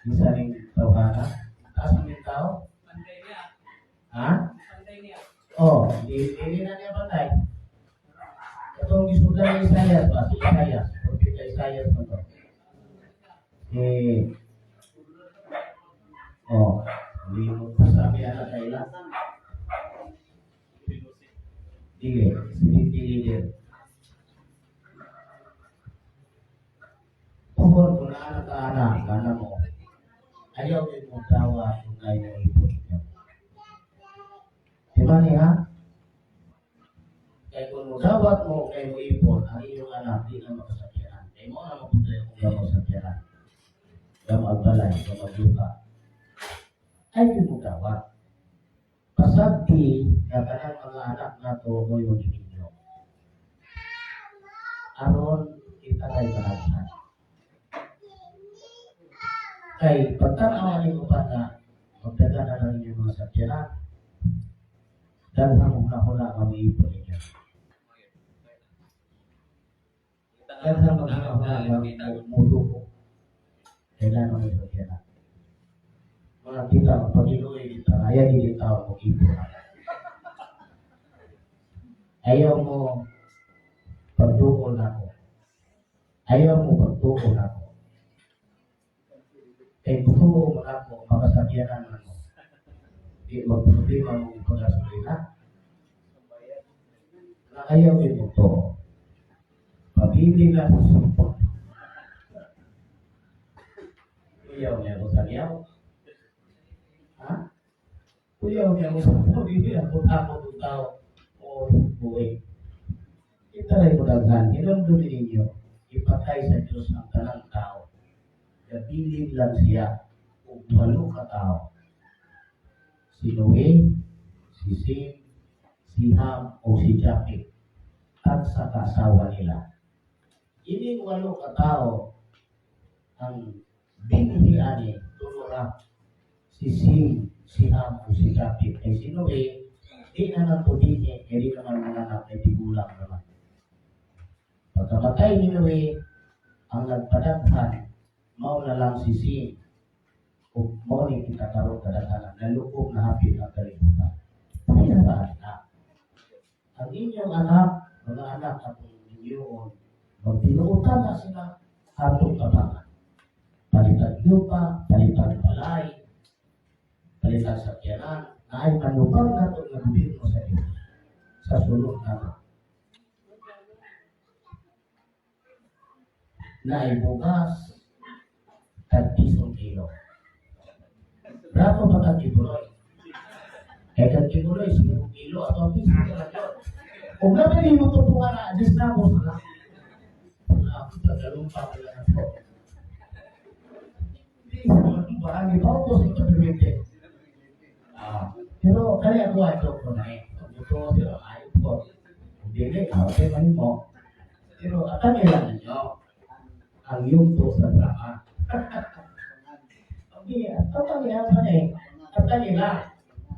isa ning tawhana. Taas ang tao? Ha? Oh, di di na niya patay. Katong gisulat ni Isaias ba? Si Isaias. Propeta Isaias man to. Eh, oh, hindi mo pasabi ana kaila. Dili, sige, dili din. Pohon kung naa ka ana, kana mo. Ayaw din mo tawa kung ay mo ipon niyo. Diba niya? Kaya kung mo dawat mo kay mo ipon, ang iyong anak di na makasakyanan. Kaya mo na mapunta yung kung makasakyanan. Gam agbalay, gam agluka. Ay di mo dawat. Pasagdi nga kanang mga anak nato mo yung ninyo. Aron kita kay panaghan. Kay pagtanawa ni mo pa na magdala na lang inyong mga sakyanan. Daghang huna-huna nga moipon ninyo. Daghang maghuna-huna nga mutubo. Kailangan mo sakyanan. Mga kita, pag-iluwi kita, ayaw din tao mag-ipon. Ayaw mo pagduol nako. Ayaw mo pagtuo nako. Kay butuo mo nako, makasakyanan mo. Di magproblema mo ipagasolina. Na ayaw din mo to. Pabili na ko sa Kuyaw niya ko sa liyaw. Ha? Kuyaw niya ko sa pabili ako takot ng tao o buhay. Itaray ko daghan, hinumdum ninyo, ipatay sa Diyos ang tanang tao. Gabilin lang siya ug walo ka tao. Si Noe, si Sem, si Ham, o si Japhet at sa kasawa nila. Ining walo ka tao ang binhi ani tulo ra, si Sem, si Ham, o si Japhet. Kay si Noe, di na nagpudini, kaya di naman mga anak ay tigulang naman. Pagkamatay ni Noe, ang nagpadaghan, mao na lang si Sem. Ug mao ni kita karon kadaghanan, nalukob na hapit ang kalibutan. Kaya ba na? Ang inyong anak, mga anak atong ninyoon, magtinuotan na sila atong tabangan. Palitan lupa, palitan balay, palitan sakyanan, na ay manubang nato nga gobyerno sa Diyos sa sulod nato. Na ay bugas, tag pisong kilo. Bravo pa kag Kibuloy? Kay kag Kibuloy, 5 kilo, ato ang piso kilo. Kung naman yung tutungan na, dis na mo sila. Ako, tagalong pa ko lang ako. Hindi, bahagi pa ako sa ito. Ah, pero kaya ko ato ko na eh. Ito, pero ay po. Kung dili, okay man mo. Pero atan nila ninyo, ang yugto sa drama. Okay, at nila pa eh. Atan nila.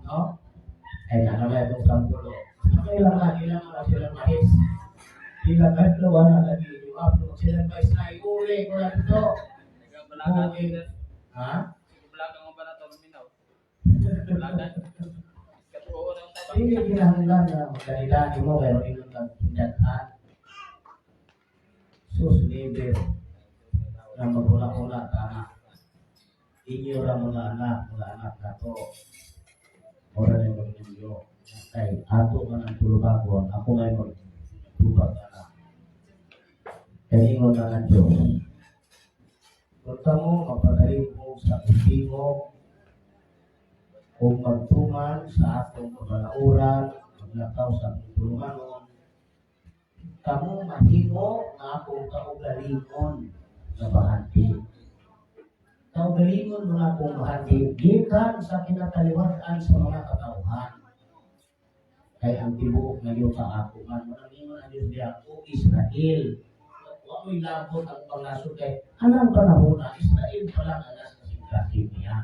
No? Ay, nakamay itong sampulo. Kailangan ka, ilang mga silang mais. Ilang kadlo, wala lagi. Yung upload silang mais na iuli ko na ito. Balagan. Okay. Ha? Balagan ko ba na to luminaw? Balagan. Katuo na yung tabak. Hindi kinahanglan na magdalilani mo pero ingon lang hindaghan. Sus, never na magula-ula tama. Inyo ra mga anak na to. Ora na yung ninyo. Kay ato man ang tulubagon, ako may magtubag na. Kay ingon na ng Diyos. Kung kamo magpagaling mo sa tingog, kung magtuman sa atong kabalauran, maglakaw sa akong tulumanon, kamo mahimo nga akong kaugalingon nga bahandi. Kaugalingon nga akong bahandi, gikan sa kinataliwat-an sa mga katauhan. Kay ang tibuok nga yuta ako man, manangingon ang Diyos diya, O Israel, wa mo'y labot ang pangasod kay anang panahon na Israel pa lang ang nasa kasing niya.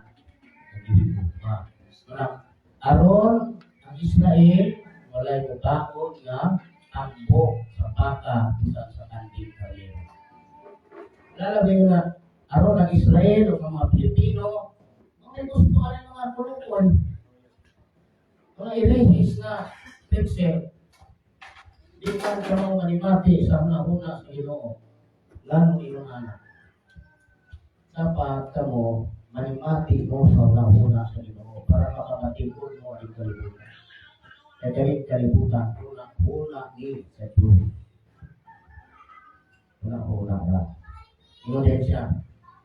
Naghihibog pa. Wala. Aron ang Israel walay mubaon nga tambok sa baka bisan sa kanding karnero. Lalabay na aron ang Israel o mga Pilipino, mga gusto ka rin mga kulukon. Mga irehis na pixel. Di man ka mo manimati sa una-una sa Ginoo. Lalo iyong anak. Dapat kamo manimati mo sa una-una sa Ginoo para makamatikod mo ang kalibutan. Kaya kaning kalibutan, una-una ni sa Diyos. Una-una ra. Ingon din siya,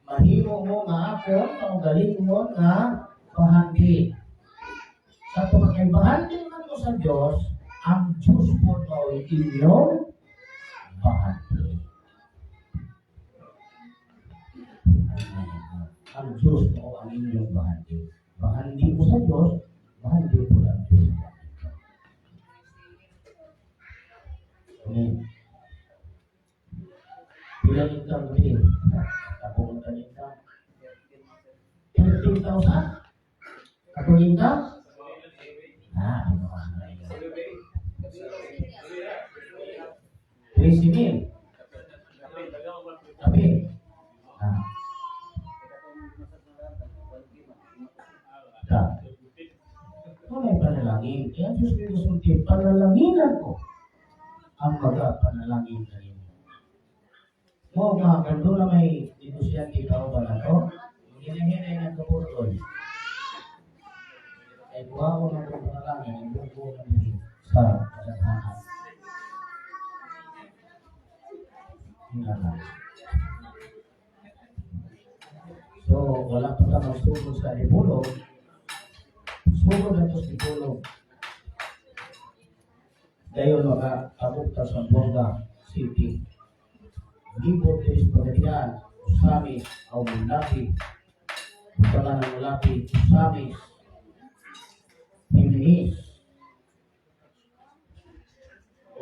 mahimo mo nga ako, kaugalingon nga bahandi. Sa kay bahandi man mo sa Diyos, ang Diyos po mao'y inyong bahandi. Ang Diyos mo ang inyong bahandi. Bahandi mo sa Diyos, bahandi po ang Diyos sa inyo. Amen. Ilang income rin? Ako ang income. 13,000? Ako income? Ah, ano ka na yun? 13 mil. Kape. Ah. Ka. Ano panalangin? Kaya Diyos may gusto panalanginan ko ang maga panalangin kanimo. Mo nga, kung doon na may negosyante ka ba na to, hinahinay ng kabutoy. Ay buha ko ng panalangin, ay buha ko ng sa kadaghanan. na na. So, wala pa ta magsugod sa Dipolog. Sugod na to sa Dipolog. Dayon makaabot ta sa Zamboanga City. Libot is Pagadian, Ozamiz, aw Mulapi. Butalan ng Mulapi, Ozamiz, Jimenez,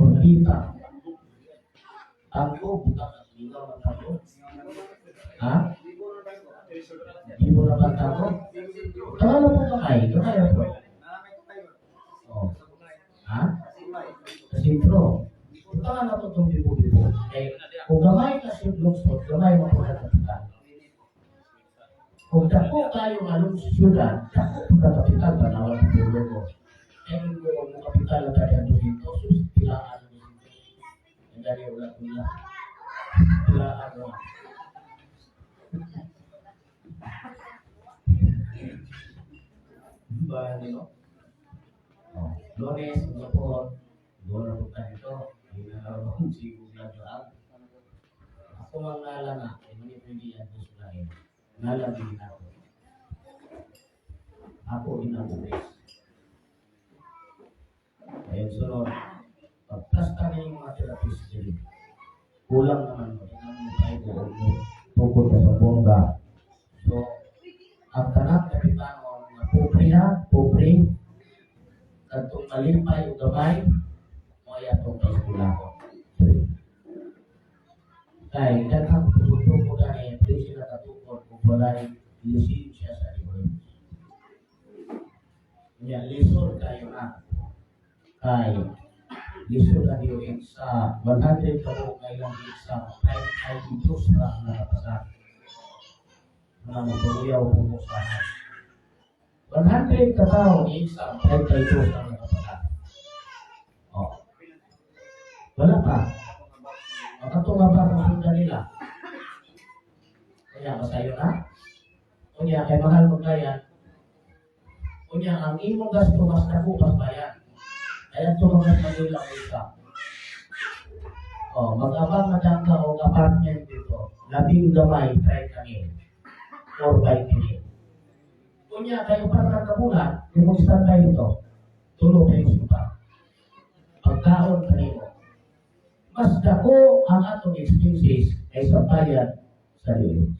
Ortita. Tangko, butang ang ligaw ng tangko. Ha? Di mo na ba tangko? Tagalog po kamay, kamay po. Oh. Ha? Kasi bro, butangan na to itong bibo-bibo. Eh, kung gamay ka sa lungsod, gamay mo po na kapital. Kung dako tayo nga lungsod, dako po na kapital, tanawan ng pulo ko. Eh, kung mo kapital na tayo ang dito, sus, tilaan mo dito. Ang dali wala ko na. Tilaan mo. Ba, di ba? Oh, Lunes, po, doon na po tayo ito. Hindi na lang akong siguro na. Ako ang ngala na, ay hindi pwede yan sa sulain. Ngala din ako. Ako din ang buwis. Ayun, sunod. Pagplasta na yung mga therapist dito. Kulang naman mo. Tingnan mo tayo kung mo tukod ka sa bongga. So, ang tanang kapitano, mga pobre ha, pobre, kadtong malipay o gamay, mo ay atong kaeskwelahon. Kay daghang tubo-tubo gani, di sila katukod kung walay lisensya sa DOH. Nya lisod kayo na. Kay lisod ang DOH sa 100 ka buok nga ilang exam, ay dos ra ang nakapasa. Mga magpaguyaw po mo sa 100 ka tao ni exam, 32 ang nakapasa. Oh. Wala pa. Ang katunga pa kung sundan nila. Kaya masayo na. Unya, kay mahal magbayan. Unya, ang imong gasto mas dako pas bayan. Kaya tumangat Manila ang isa. Oh, mag-abang na ka og apartment dito. Labing gamay, 30 mil. Or 20 mil. Unya, kayo pa ka kabulan, di mo standby ito. Tulo kayo supa. Pagkaon kanimo. Mas dako ang atong expenses kaysa bayad sa DOH.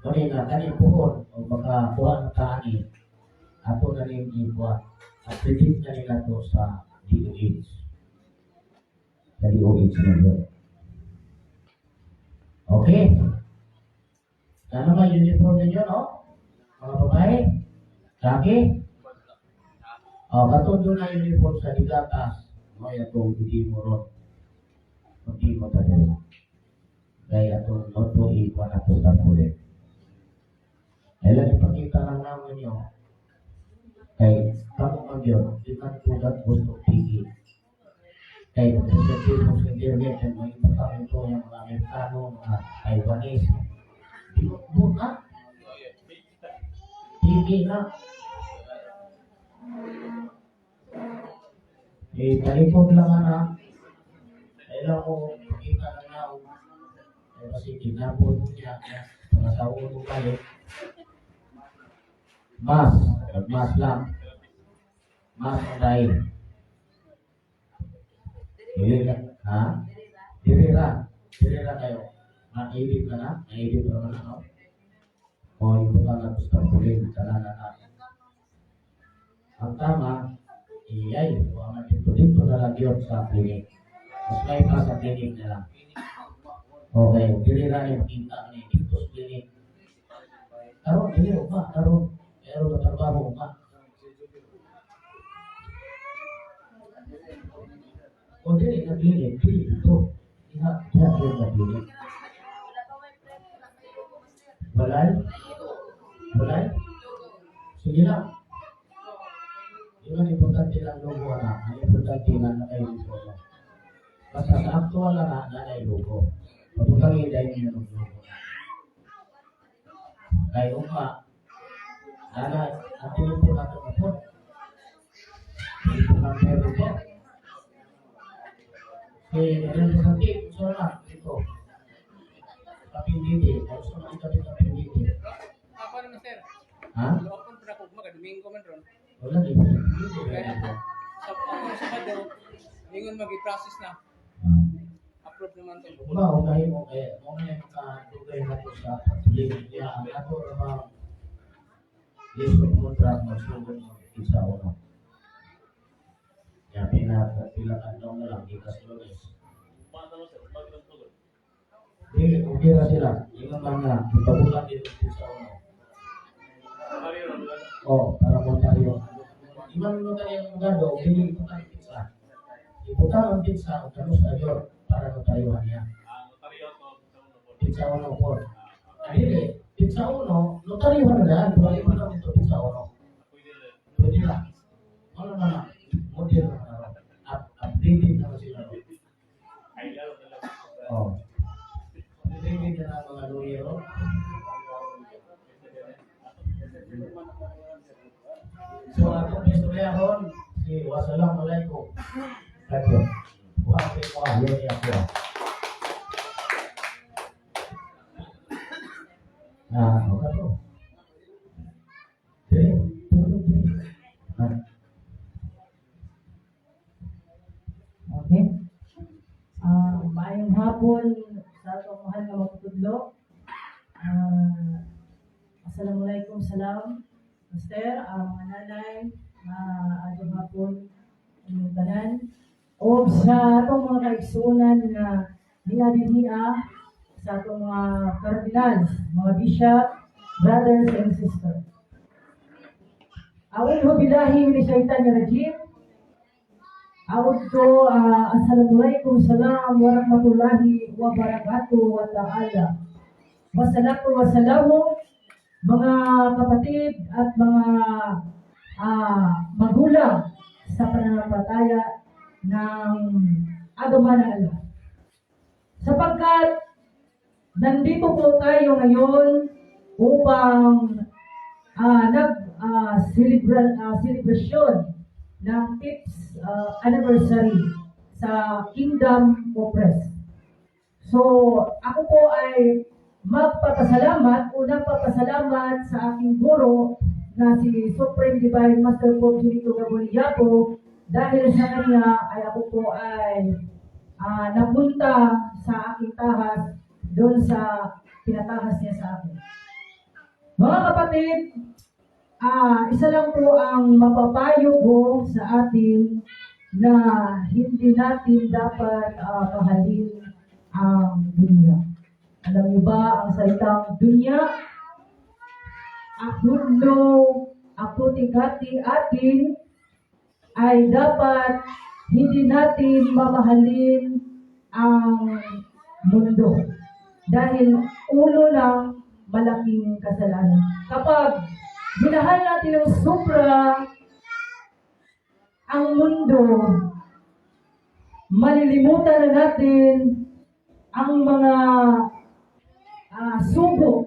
Muna nga, kani puhon o makakuha ng kaani, ato na rin ikuha. Accredit na nila to sa DOH. Sa DOH na yun. Okay. Ano ba uniform ninyo, no? Mga babae? Laki? O, katundo na uniform sa Digatas. Mo atong hindi mo ron. Hindi mo tayo. Kaya atong noto ikuha na ito sa kulit. Kailan ipakita lang namin yun. Kay kamo man yun, di man tugat gusto pigi. Kay magsasabi mo sa internet, kay mga ibutang ito, yung mga Amerikano, mga Taiwanese. Di mo na. Pigi na. Eh, talikod lang na. Kailan ko makita na na. Eh, kasi tinapon niya, mga sa ulo balik. Mas, mas lang. Mas ang dahil. Dili na, ha? Dili ra. Dili ra kayo. Na-edit ka na? Na-edit ka na, no? O, ibutan na gusto kulin, tanan na na. Ang tama, iyay, huwag dito, dito na lang yun sa clinic. Mas may pa sa clinic na lang. Okay, dili ra ni makita ni dito sa clinic. Karon dili uma, karon pero na trabaho uma. O dili na clinic, dili dito. Diha, diha yun na clinic. Balay? Balay? Sige lang. Yun ang importante lang logo na. Ang importante na na kayo logo. Basta sa actual na na na logo. Pabutangin dahil niyo ng logo na. Kaya uma, nana, ang telepono nato na po. Telephone number ito. Eh, ano sa sakit? Gusto na, ito. Kapinditi. Gusto na ikabit kapinditi. Ako naman, sir. Ha? Open pa ako maga Domingo man ron. Wala, di ba? Hindi. Sa ako sa Sabado, ingon magi-process na. Ah. Approve naman to. Ba, okay mo kay mo na yung makadugay na to sa patuloy niya. Ang ato namang list of contract magsugod mo isa uno. Ya, pila pila ka adlaw na lang gikas Lunes. Dili, okay ra sila. Ingon lang nga, ipabulan dito sa uno. Oh, para mo tayo. Iman mo tayo ang gado, dili ibutang pizza. Ibutang ang pizza o kanus ayor para mo tayo niya. Pizza uno po. Ay, pizza uno, notaryo na daan, pero iba na dito pizza uno. Pwede lang. Ano na lang, model na lang. Updated na sila. Oh. Updated na ang mga lawyer. Oh. So, atong istoryahon, si Wassalamualaikum. Thank you. Wa wa yun niya po. Ah, okay po. Okay. Ah. Okay. Ah, maayong hapon sa atong mahal nga magtudlo. Ah, assalamualaikum, salam. Master, ang mga nanay, maayong hapon inyong tanan. O sa atong mga kaigsuonan nga niya dinhiya sa atong mga cardinals, mga bishop, brothers and sisters. A'udhu billahi minasyaitanir rajim. Auto, assalamualaikum salam warahmatullahi wabarakatuh wa ta'ala. Wassalatu wassalamu mga kapatid at mga magulang sa pananampalataya ng agama ng Allah. Sapagkat nandito po tayo ngayon upang nag celebration ng 5th anniversary sa Kingdom of Rest. So, ako po ay magpapasalamat, unang papasalamat sa aking guro na si Supreme Divine Master Pope Junito Gaboliapo dahil sa kanya ay ako po ay napunta sa aking tahas doon sa pinatahas niya sa akin. Mga kapatid, isa lang po ang mapapayo ko sa atin na hindi natin dapat mahalin ang dunya. Alam niyo ba ang salitang dunya? Akunno, aputikati atin ay dapat hindi natin mamahalin ang mundo. Dahil ulo ng malaking kasalanan. Kapag minahal natin ng sobra ang mundo, malilimutan na natin ang mga sugo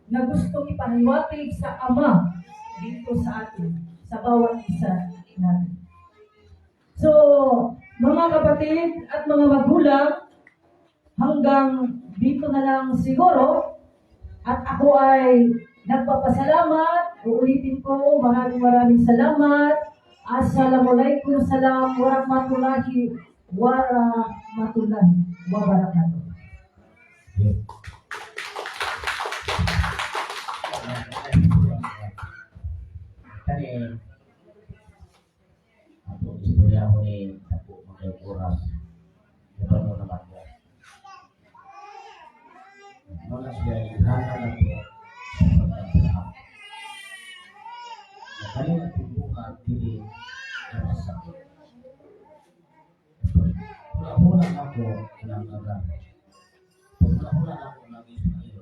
na gustong ipahiwatig sa Ama dito sa atin, sa bawat isa natin. So, mga kapatid at mga magulang, hanggang dito na lang siguro. At ako ay nagpapasalamat. Uulitin ko, maraming maraming salamat. Assalamualaikum salam warahmatullahi warahmatullahi wabarakatuh. Yeah. Kani atong istorya ko ni Tapo mga oras. Ito naman mo. Wala siya ihana na po sa pagkakataon. Na kani atong buhat dili na masakit. Hula-hula ako ng agar. Hula-hula ako ng Ismail.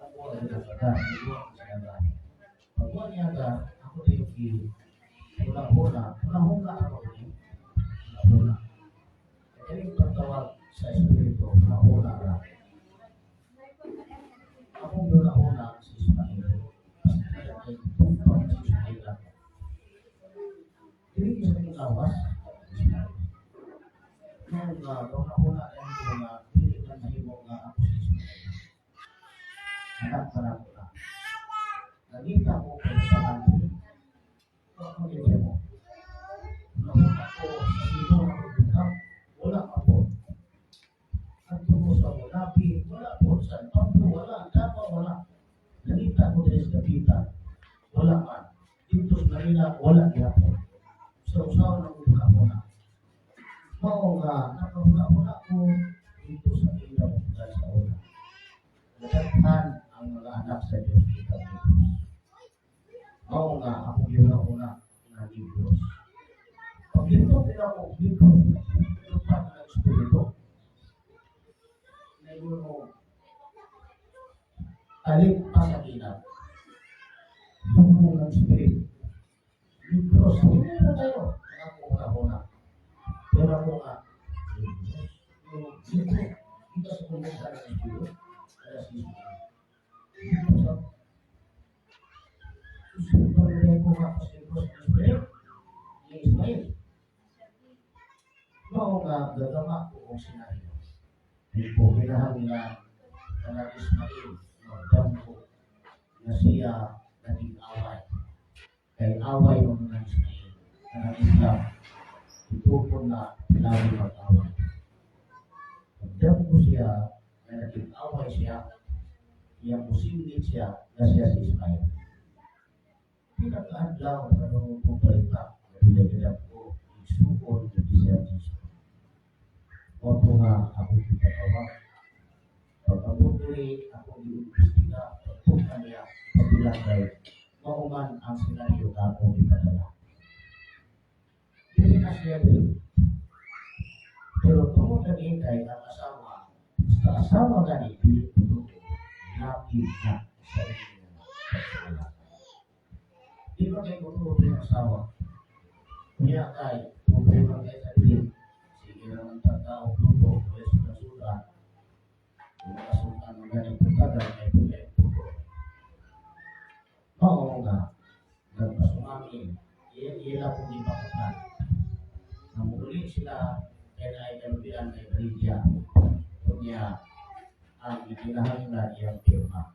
Ako ang agar, iwa ko sa agar. Pag ni agar, ako na yung hula-hula. Hula-hula ako ni hula-hula. Kaya yung pagtawag sa Espiritu, hula-hula ra. Akong hula-hula si Ismail. Ismail ay tupang si Ismail ako. Dili sa kanyang lawas, Ismail. nga una-una ko nga dili man mahimo nga ako si Ismael. Anak pa na ko na. Nangita ko kung saan ako nito mo. Napunta ko sa dito na ko, wala ako. Adto ko sa Mulapi, wala po. Sa Pampo, wala. Davao, wala. Nangita ko diri sa Dapitan, wala man. Dito sa Manila, wala gyapon. Sa usaw ng una-una. Mao nga, nakahuna-huna ko dito sa Kingdom of God sa una. Nadaghan ang mga anak sa Diyos kita Diyos. Mao nga, ako gihuna-huna nga Diyos. Pag dito, ako dito, lupa ng Espiritu. Ngayon mo, talit pa sa kinat. Bukong ng Espiritu. Diyos, hindi na tayo. Ang una-una. Pero ako nga, Diyos, yung dito, dito sa pumunta ng Espiritu, kaya si Dito sa susunod ko nga sa Diyos ng Espiritu, ni Ismael. Mao nga gagama ko og senaryo. Di ko kinahanglan nga Ismael magdamgo na siya naging away. Kay away mo ng Ismael, ng Islam, itupon na lagi mag-away. Magdamgo siya na naging away siya, iyang musingit siya na siya si Ismael. Pinakaadlaw na kong balita, nagdagdag ko, isuon na siya Jesus. Mao nga ako ipatawa. Pag-abot diri, ako giimbestiga, pagtukan niya, pagbilangay, mao man ang senaryo nga akong ipadala. Dili na siya diri. Pero tungod na kay ang asawa, sa asawa gani, dili ko lapid na sa inyo pagkakala. Di ba kay kutuo yung asawa? Kunya kay, problema kay sa dili. Sige lang ang tagtao, luto, pwes kasulan. Kung kasulan mo ganit tagal, ay pwede luto. Oo nga, nagpasumangin, ila kong ipakatan. Namuli sila, kaya ay kalubian kay Brigya. Kunya, ang ikinahanglan iyang pirma.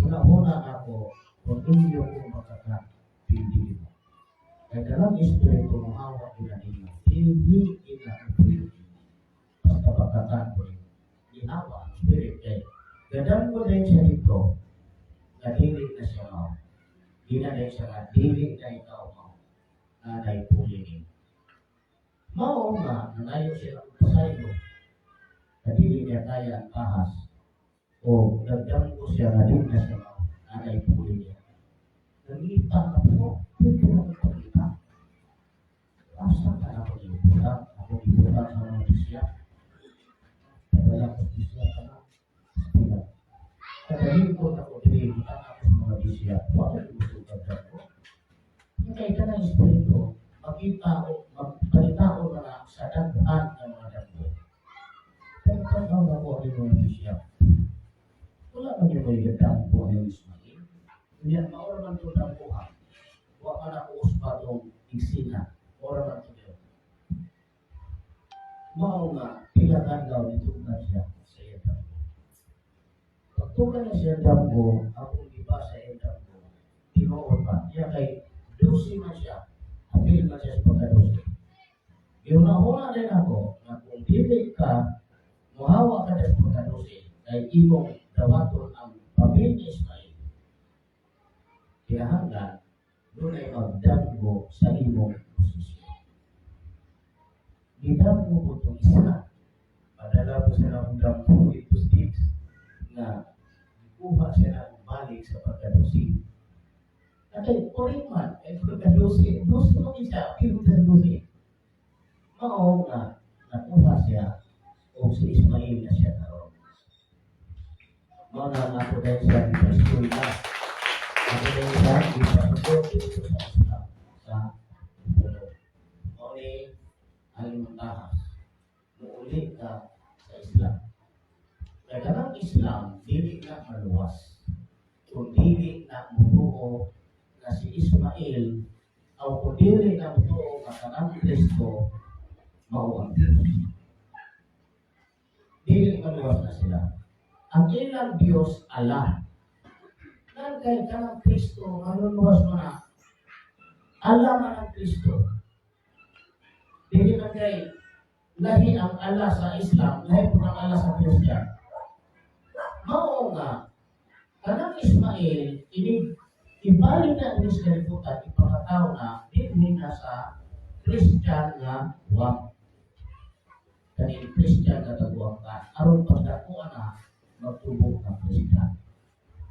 Una-una ako, kung inyo kong makaka, pili mo. Kaya dalang espiritu mo hawak ina ninyo, hindi ina ang. Basta pagkakan ko rin. Gihawa ang spirit kay gadang ko din siya dito, nga dili na siya mao. Di na din siya nga dili na ikaw mao. Nga naipuli niyo. Mao nga, nangayo siya ng pasaylo, na dili niya kaya ang ahas. O nagdamgo siya nga dili na siya mao, nga naipuli niya. Nangita na po, pwede na magpakita. Asa ka na ako ibutang? Ako ibutang sa mga bisya. Padala ko bisya ka na. Sila. Kagalingkod ako dili, butang ako sa mga bisya. Wala ko gusto ko. Yung kay ka ng espiritu, makita o magkalita o na sa daghan ng mga damgo. Pagkakaw na ko ang mga bisya. Wala man yung may damgo ang Ismail. Hindi, maura man itong damgohan. Wa man ako uspa itong iksina. Ora man ito yun. Mao nga, pila ka nitugan siya sa iyang damgo. Pagtugan na siya damgo, akong iba sa iyang damgo, tinuod pa. Iya kay, 12 man siya, apil man siya sa pagka-12. Giuna-una din ako, na kung dili ka, muhawa ka na sa pagka-12, kay imong dawaton ang pamilya ni Ismael. Kinahanglan, dunay magdamgo sa imong posisyon. Gidamgo ko itong isa. Padala ko siya ng damgo ito States na kuha siya ng balik sa pagka-12. Atay, correct man, ay pagka-12, 12 man isa, pero sa 12. Mao nga, nakuha siya o si Ismail na siya karon. Mao na nga ako dahil siya di na. Ako dahil siya ipasugod dito sa Islam sa puno. Mao ni ang imong tahas. Muuli ka sa Islam. Kaya kanang Islam, dili na maluwas. Kung dili na mutuo na si Ismail, o kung dili na mutuo nga kanang Kristo, mao ang Diyos. Dili maluwas na sila. Ang ilang Diyos, Allah. Ngan kay kanang Kristo, maluluwas mo na. Allah man ang Kristo. Dili man kay lahi ang Allah sa Islam, lahi po ang Allah sa Christian. Mao nga, kanang Ismael, inig ibalik na ang sa kalibutan, ipakatao na, dinhi na sa Christian nga wang. Kaning Christian nga taguang ka, aron pagdako na, magtubo ng Christian.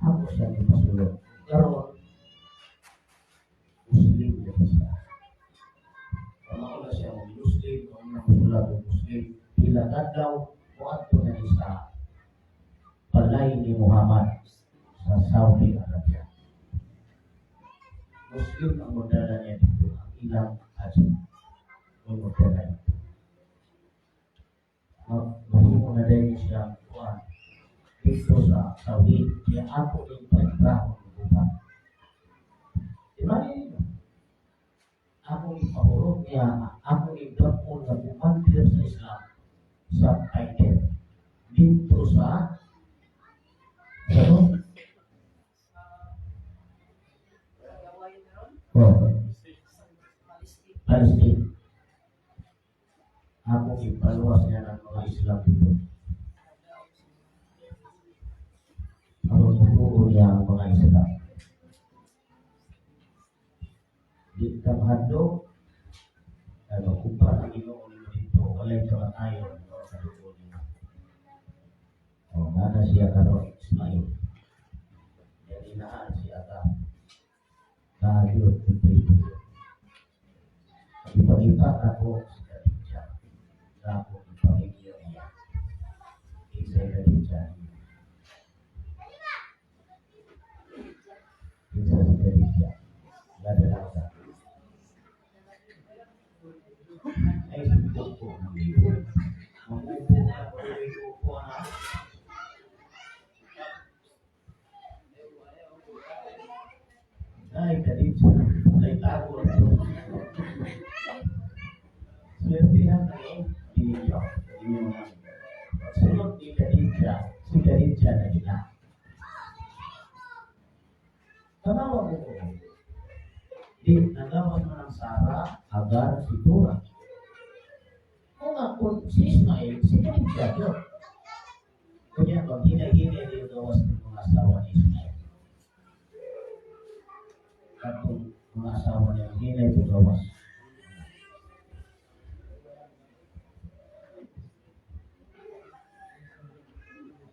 Ako siya ni pasulot. Karon, Muslim na siya. Pamauna siya mo Muslim, ang namusulat og Muslim, pila kadlaw moadto na ni sa balay ni Muhammad sa Saudi Arabia. Muslim ang modala niya dito, ang ilang haji. Ang modala dito. Mahimo na din siya kuan dito sa Saudi. Kaya ako din pagbrahon ng buwan. Di ba ninyo? Ako ipahurot niya, ako idapon na commander sa Islam sa fighter. Dito sa ano? Oh, Palestine. Ako ipaluwas niya ng mga Islam dito. Aron mutuo niya ang mga Islam. Di ka mahadlok, ay magkumpara ang Ginoo nimo dito, walay kamatayon no, sa dugo nimo. O, nana siya karon Ismail. Yan inaan si Adam. Kaayot, ito. Ipakita ako si Khadija. Na ako ipakita niya. Isa Khadija. Isa si Khadija. Ladalaka. Ay, sumbok ko ng libo. Mamupo na ako, upo na. Ay, Khadija. Ay, tago ito. Swertihan na eh. Hindi niyo. Hindi niyo na. Sunod ni Khadija, si Khadija na ina. Tanawa mo ko. Di, nagawas mo ng Sarah, Agar, si Tura. Kung nga, kung si Ismael, si Khadija yun. Kunya, maghinay-hinay din gawas ng mga asawa ni Ismael. Katong mga asawa niya, hinay yung gawas.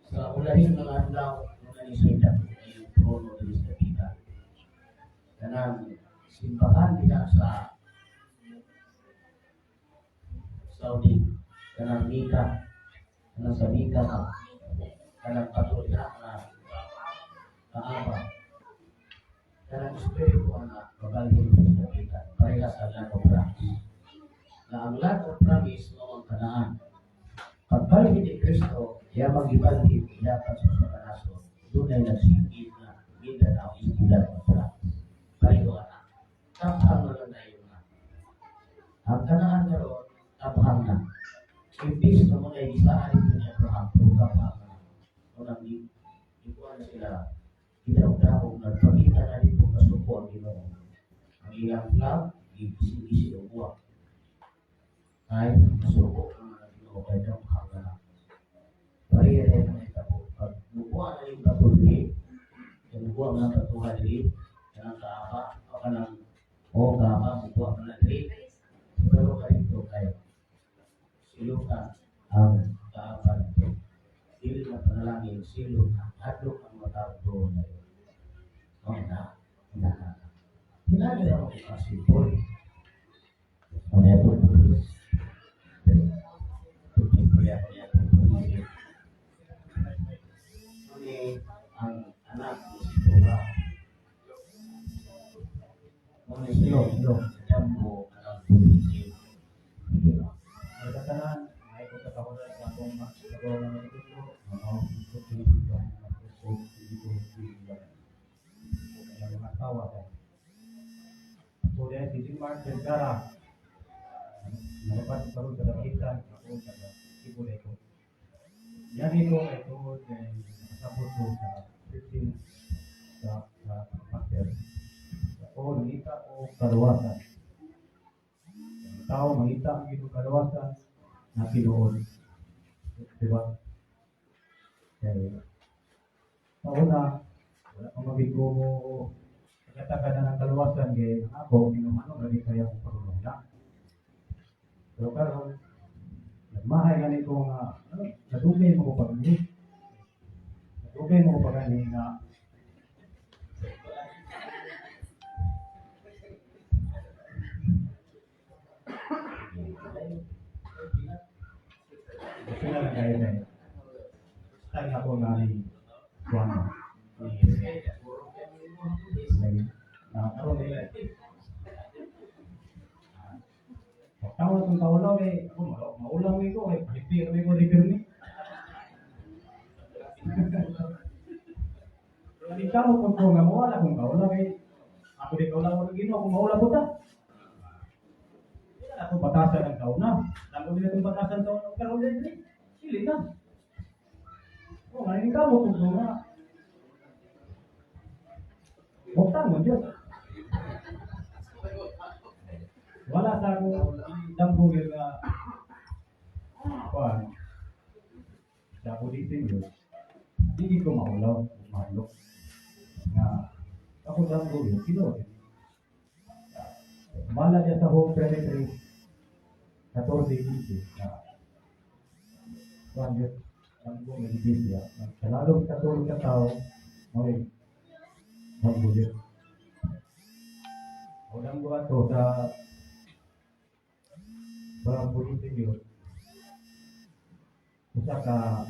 Sa ulahin mga adlaw, nung nanisita yung trono ni sa. Kanang simbahan nila sa Saudi, kanang Mika, kanang sa Mika ka, kanang Katolika na Kaaba, kanang espiritu na mabalhin sa Mika, pareha sa Land of Promise. Na ang Land of Promise mo ang Kanaan. Pagbalhin ni Kristo, iya magibalhin, iya sa kanaso, doon ay nagsigit na Mindanao is the Land of Promise. Pareho na. Taphang na lang na yun na. Ang Kanaan karon, taphang na. Imbis na mga isaan ito ni Abraham, pero taphang na. Unang ikuan na sila, gidaog-daog, nagpakita na dito kasuko ang Ginoo. Ang ilang flag, gisi-gisi o buwak. Ay, kasuko ang mga Ginoo kay taphang na. Pareha rin ang itabo. Pag mukuha na yung bato dili, yung mukuha nga batuhan dili, kanang kaaba, o kanang o kaaba, mukuha ka na dili. Pero ka dito kay silukan ang kaaba nito. Dili na panalangin, silok ang hadlok ang mga tao doon na yun. O na, na, na. Hinali ako kasipol. Ang ito, pulis. Kaya ako niya pulis. Muni ang anak ni si Tuba. Muni silo, silo, jambo, anang pulis. Sige ba? Ang katanan, ay ko sa kahulan sa akong magawa ng mga ito, mga ito, ito, ito, ito, ito, ito, mga asawa ko. So, dahil si Jimar Vergara, nalapat karon sa dakitan, ako sa Ibulay ko. Yan ito kay tungod kay nakasabot ko sa 15 sa master. Ako nangita ko kaluwasan. Ang tao mangita ang iyong kaluwasan na tinuod. Di ba? Kay sa una, wala pa magig ko mo kagatagan na ng kaluwasan kay ang ako, kinumano, gani kaya akong pagulong na. Pero karon, nagmahay gani ko nga, ano, nadugay mo ko pag nadugay mo ko pag nga. Gusto na lang kayo kay time ako nga ni Juan ni na karon eh pagtawa itong kaulaw eh ako maulaw eh ko eh palipir ko repair ni. Pero ikaw kung ko nga mawala kung kaulaw eh ako di kaulaw ko Ginoo kung maulaw ko ta. Di na ako batasan ang kauna. Tango nila itong batasan kauna pero dili dili na. Oh, ngayon ikaw mo kung nga. Buktan mo Diyos. Wala sa ako damgo gyud nga kuan sa Buddhism yun. Hindi ko maulaw, mahalo. Nga ako damgo yun, Ginoo. Mala niya sa Home 23, 14, 15 na kuan yun, damgo ng iglesia. Sa lalong katulog ka tao, may damgo yun. O damgo ato sa Buddhism yun, usa ka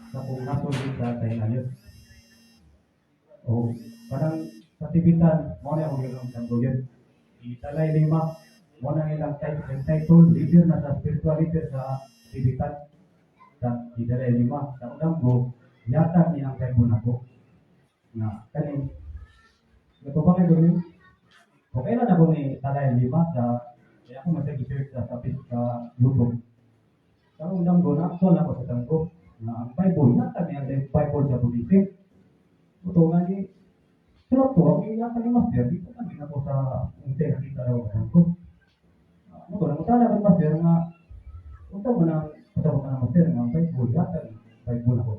sa kung nasod sa China yun. O parang sa Tibetan, mo na akong ilang damgo yun. Italay lima, mo na ilang title, leader na sa spiritual leader sa Tibetan. Sa Italay lima, sa damgo, yatag niya ang Bible nako. Nga, kaning, natubang ko yun. Okay lang ako ni Talay Lima sa, kaya ako masag-search sa YouTube. Sa akong damgo, na actual ako sa damgo, na ang Bible, yatag niya ang Bible sa Buddhism. Ito nga ni, sulat ko, ang iyatag ni Master, dito kami na ko sa unti nakita daw sa damgo. Ano ko, nangutana ko ni Master nga, unta mo na, unta mo na Master nga, ang Bible, yatag, Bible ako.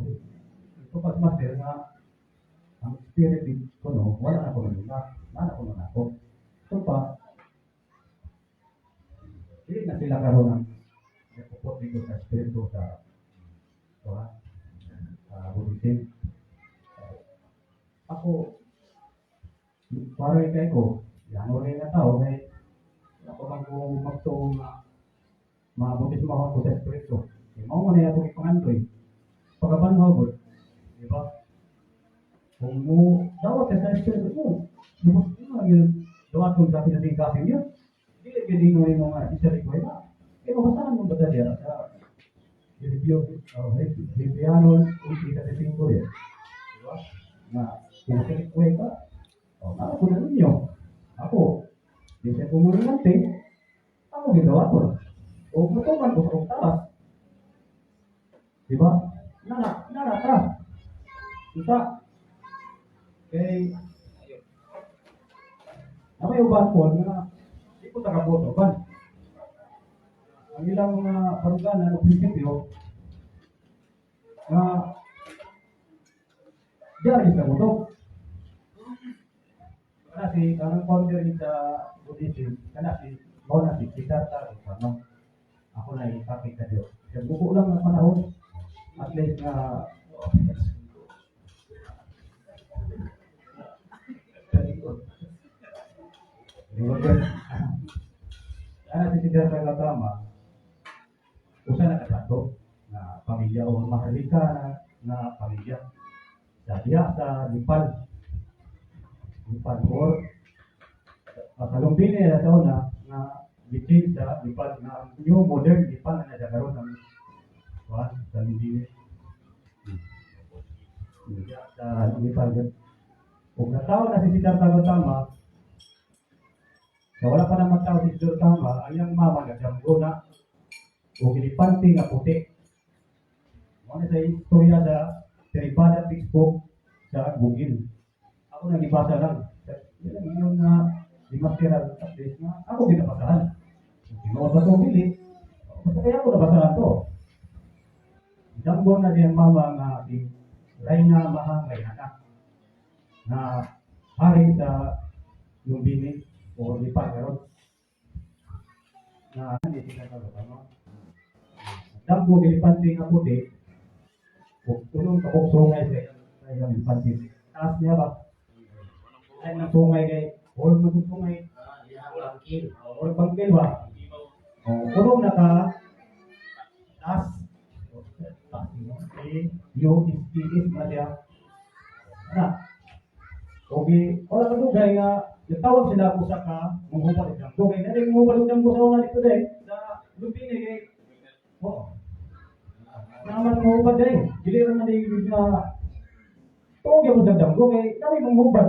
Ito pas Master nga, ang spirit ko no, wala na ko nuna, wala na ko nuna ako. Ito pa, hindi na sila karoon ng nagpupot dito sa spirito sa sa Buddhism. Ako, para kay ko, yan rin na tao, kay ako man kung magtuo nga mabutismo ako sa espiritu. Eh, mao man na ako ipangandoy. Pagkabanhaw gud, di ba? Kung mo dawat ka sa espiritu mo, lubos mo lang yun, dawat kung sa pinating kasin yun. Dili gyud ingon mo nga isa rin ko ba? Eh, mabasahan mo ba diya sa review, oh, Hebriano 11:35 yun. Di ba? Nga, kung makinig ka, oh, ako na ninyo. Ako, di siya kumurinante, ako ginawa ko. O mutuman ko sa kong taas. Di ba? Nara, nara ka. Isa. Kay, na may uban po nga, di ko takaboto ban. Ang ilang mga baruganan o prinsipyo, nga, diyan sa boto. Kana si kanang founder ni sa Buddhism, kana si mao na si Siddhartha Gautama. Ako na ipakita Diyo. Kaya buko lang ang panahon, at least nga Kana si Siddhartha Gautama, usa na kasato na pamilya o maharlika na pamilya sa diha sa Nepal. Nepal or sa Lumbini sa una nga gitin sa Nepal nga new modern Nepal na siya karon ang kuan sa Lumbini. Sa Nepal yun. Ug natawo na si Siddhartha Gautama, na wala pa naman tao si Siddhartha, ang iyang mama nagdamgo na o gilipanti nga puti. Mao na sa istorya sa Theravada textbook sa Google. Ako nang gibasa lang. Yan ang inyong nga di-masteral at least nga ako ginabasahan. Tinuod ba ito, dili? Basta kaya ako nabasahan to. Damgo na diyang mama nga si Raina Maha Mayana na hari sa Lumbini o Nepal karon na hindi sila kagama. Damgo elepante nga puti ug unong kabuk sungay sa iyang elepante. Taas niya ba? Ay nang sungay kay all mo sungay. Ah, iyang bangkil. Or bangkil ba? O unong naka taas. Taas no? A U S T S na siya. Na. Okay, wala ka dugay nga nagtawag sila usa ka manghupad og damgo kay dali manghupad og damgo sa una dito dai sa Lumbini kay oo. Naman manghupad dai, dili ra man dai nga tuog mo sa damgo kay dali manghupad.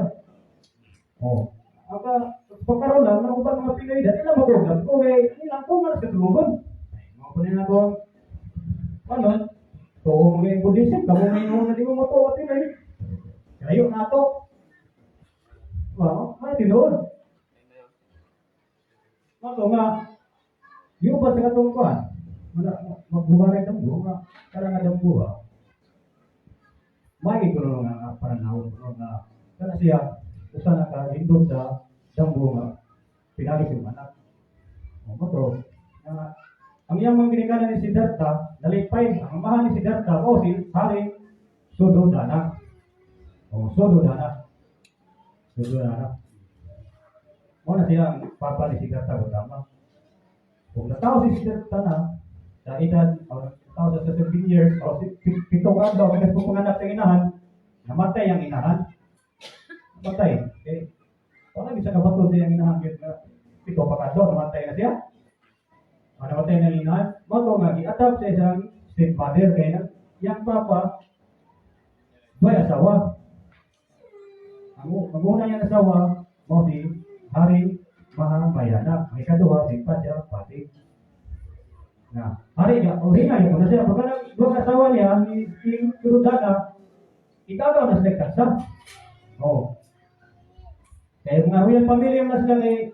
Oh. Aka pagkaroon lang nang uban mga Pinoy dali lang mo damgo kay ilang tungal sa tulugon. Ay mao pa nila ko ano, tuo mo yung Buddhism, kamo may na di mo matuo Pinoy. Kayo na to. Wow, may tinuod. Mato nga, yung ba sa katong kuan? Wala, magbuharay damgo nga, kala nga damgo ha. May kuno nga nga pananawon kuno nga, kana siya, usa na ka hindot sa damgo nga, pinagi sa anak. O mato, nga, ang iyang mga ginikanan ni Siddhartha, nalipay, ang amahan ni Siddhartha, o si Hari Suddhodana. O Suddhodana. Suddhodana. Mo na siya ang papa ni Siddhartha Gautama. Kung natawo si Siddhartha na, sa edad, o natawo sa 17 years, o 7 ka adlaw, kaya kung panganak sa inahan, namatay ang inahan. Namatay. Okay. Wala bisa kabato siya ang inahan, kaya 7 pa ka adlaw, namatay na siya. O, namatay na ang inahan. Mo to nga, gi-adopt sa isang stepmother, kaya na, yang papa, may asawa. Ang una niyang asawa, mo si Hari Mahamayana. Ang ikaduha, si Pajapati. Na, hari nga, o hinay ko na siya. Pagka nang duha ka asawa niya, ni King Suddhodana, itagaw na sila kasa. Oo. Kaya mga royal family na sila kay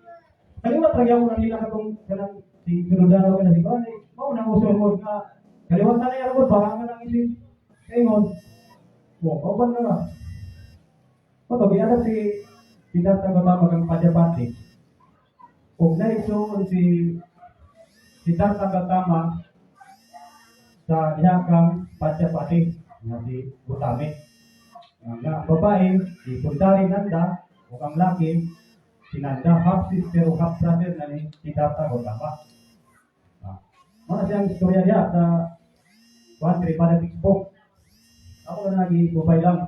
kaliwat ra gyapon ang nila katong kanang si Suddhodana o kanang si Kuan, eh, mao nang uso mo nga kaliwat na niya ro ba nga nang isip ingon. Mo, kauban na nga. Mato giadap si Siddhartha Gautama kang Pajapati. Ug naigsuon si Siddhartha Gautama sa diha kang Pajapati nga si Gutami. Nga ang babae si Sundari Nanda ug ang laki si Nanda, half sister o half brother na ni Siddhartha Gautama. Ah. Mao na siyang istorya diha sa One Theravada textbook. Ako na nag-iubay lang.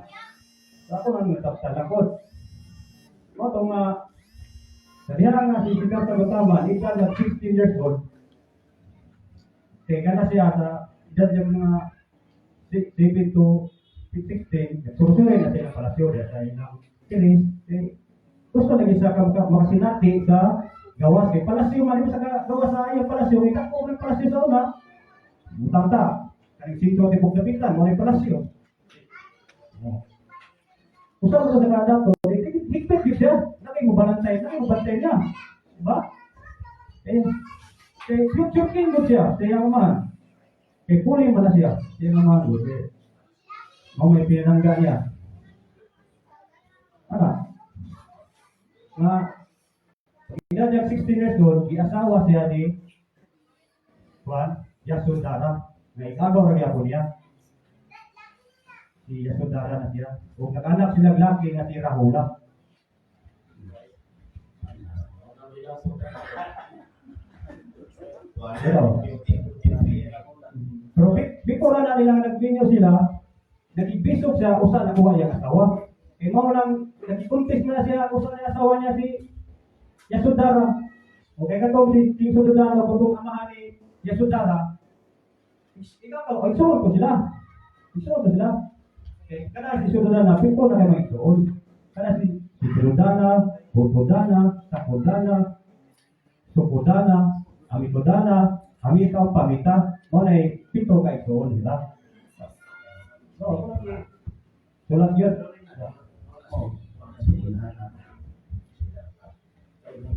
Ako na nagtapta lang ko. Mao to nga sa diha nga si Siddhartha Gautama, ni siya nga 16 years old. Kaya kana siya sa edad yung mga 7 to 16, nagsurusuray na siya ng palasyo diha sa ilang kinis. Eh, gusto lagi siya makasinati sa gawas. Kay palasyo man, di ba sa gawas sa iyang palasyo, kay kako ng palasyo sa una. Butang ta, kaning sitio tibok dapitan, mo palasyo. Oh. Usa mo sa kada to, eh, higpit gyud siya. Nakay mo balantay, nakay mo bantay niya. Diba? Eh, kay future king gud siya, sa iyang amahan. Kay puli man na siya, sa iyang amahan gud. Eh, mao may pinanangga niya. Ana. Nga edad niya 16 years old, giasawa siya ni Juan Yasodhara. Nga ikagaw ra gyapon niya. Si Yasodhara na siya. Ug nag-anak sila laki nga si Rahula. Pero, pero before na nila nagminyo sila, nagibisog siya usa nakuha iyang asawa. Kay mao nang nagikontest na siya usa na asawa niya si Yasodhara. O kay katong si King Suddhodana katong amahan ni Yasodhara, ikaw igsuon ko sila. Igsuon ko sila. Kay kana si Suddhodana pito na kay mga igsuon. Kana si Suddhodana, Buddhodana, Sakodana, Sukodana, Amitodana, Amita o Pamita, mao na 7 ka igsuon sila. So, ako lang sulat yun. Oh.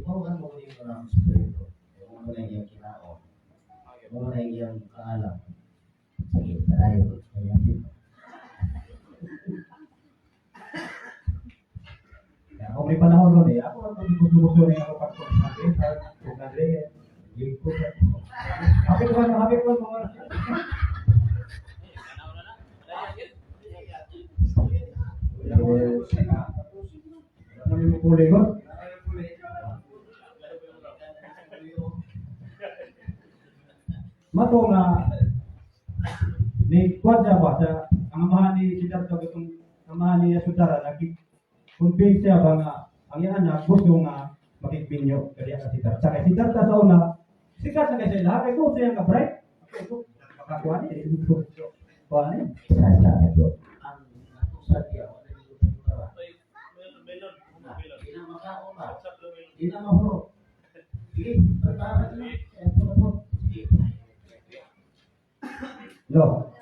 Nabawan mo yung ang espiritu. Mo na iyang kinaon. Mo na iyang kaalam. Sige, tayo. Kaya Kaya kung may panahon ron eh, ako ang gusto-gusto rin ako pag kung kung Andre, lingko sa. Happy ko na, happy ko mga. Tanaw na na. Dali, yun. Wala na may mukuli ko. Mato nga ni kuwan siya ba sa ang amahan ni Siddhartha itong amahan ni Yasodhara nag-convince siya ba nga ang iyang anak gusto nga makigbinyo kaya ka Siddhartha. Kay Siddhartha sa una sikat na kay sa ilaha kay gusto siya nga bright. Ako makakuha ni kuha ni. Isa sa ito. Ang natusan niya, wala yung para. Ay, melon, melon. Melon. Di na makaon ba? Sa melon. Di na mahurot. Sige, prepara na. Eh, po. Sige. No.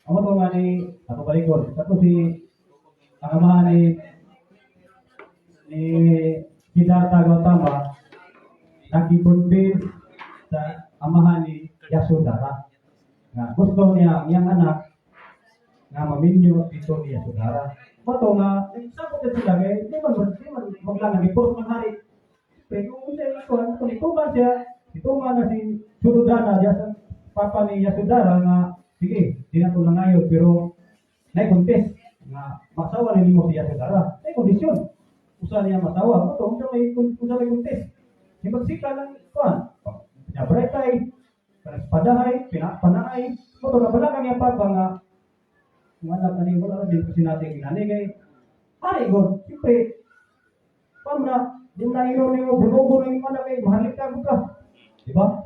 Amo to nga ni ako balikon. Kato si ang amahan ni Siddhartha Gautama nagki-convince sa amahan ni Yasodhara nga gusto niya ang iyang anak nga maminyo dito ni Yasodhara. Mato nga nagsabot na sila kay di man maglangan ni Post man hari. Pero kung siya ikuan, kung ituman siya, ituman na si Sudodana diya sa papa ni Yasodhara nga sige, di na to lang ngayon pero na-contest nga masawa ni nimo si Yasodhara. May kondisyon. Usa niya masawa, mato unsa may contest. Di magsika lang kuan. Pinabretay, panaspadahay, pinapanaay. Mato na pala kang papa nga ang anak na ni wala din kasi natin ginani kay ari god siyempre paano na di mo na iro nimo bunugo na yung anak kay mahalik ka ka, di ba?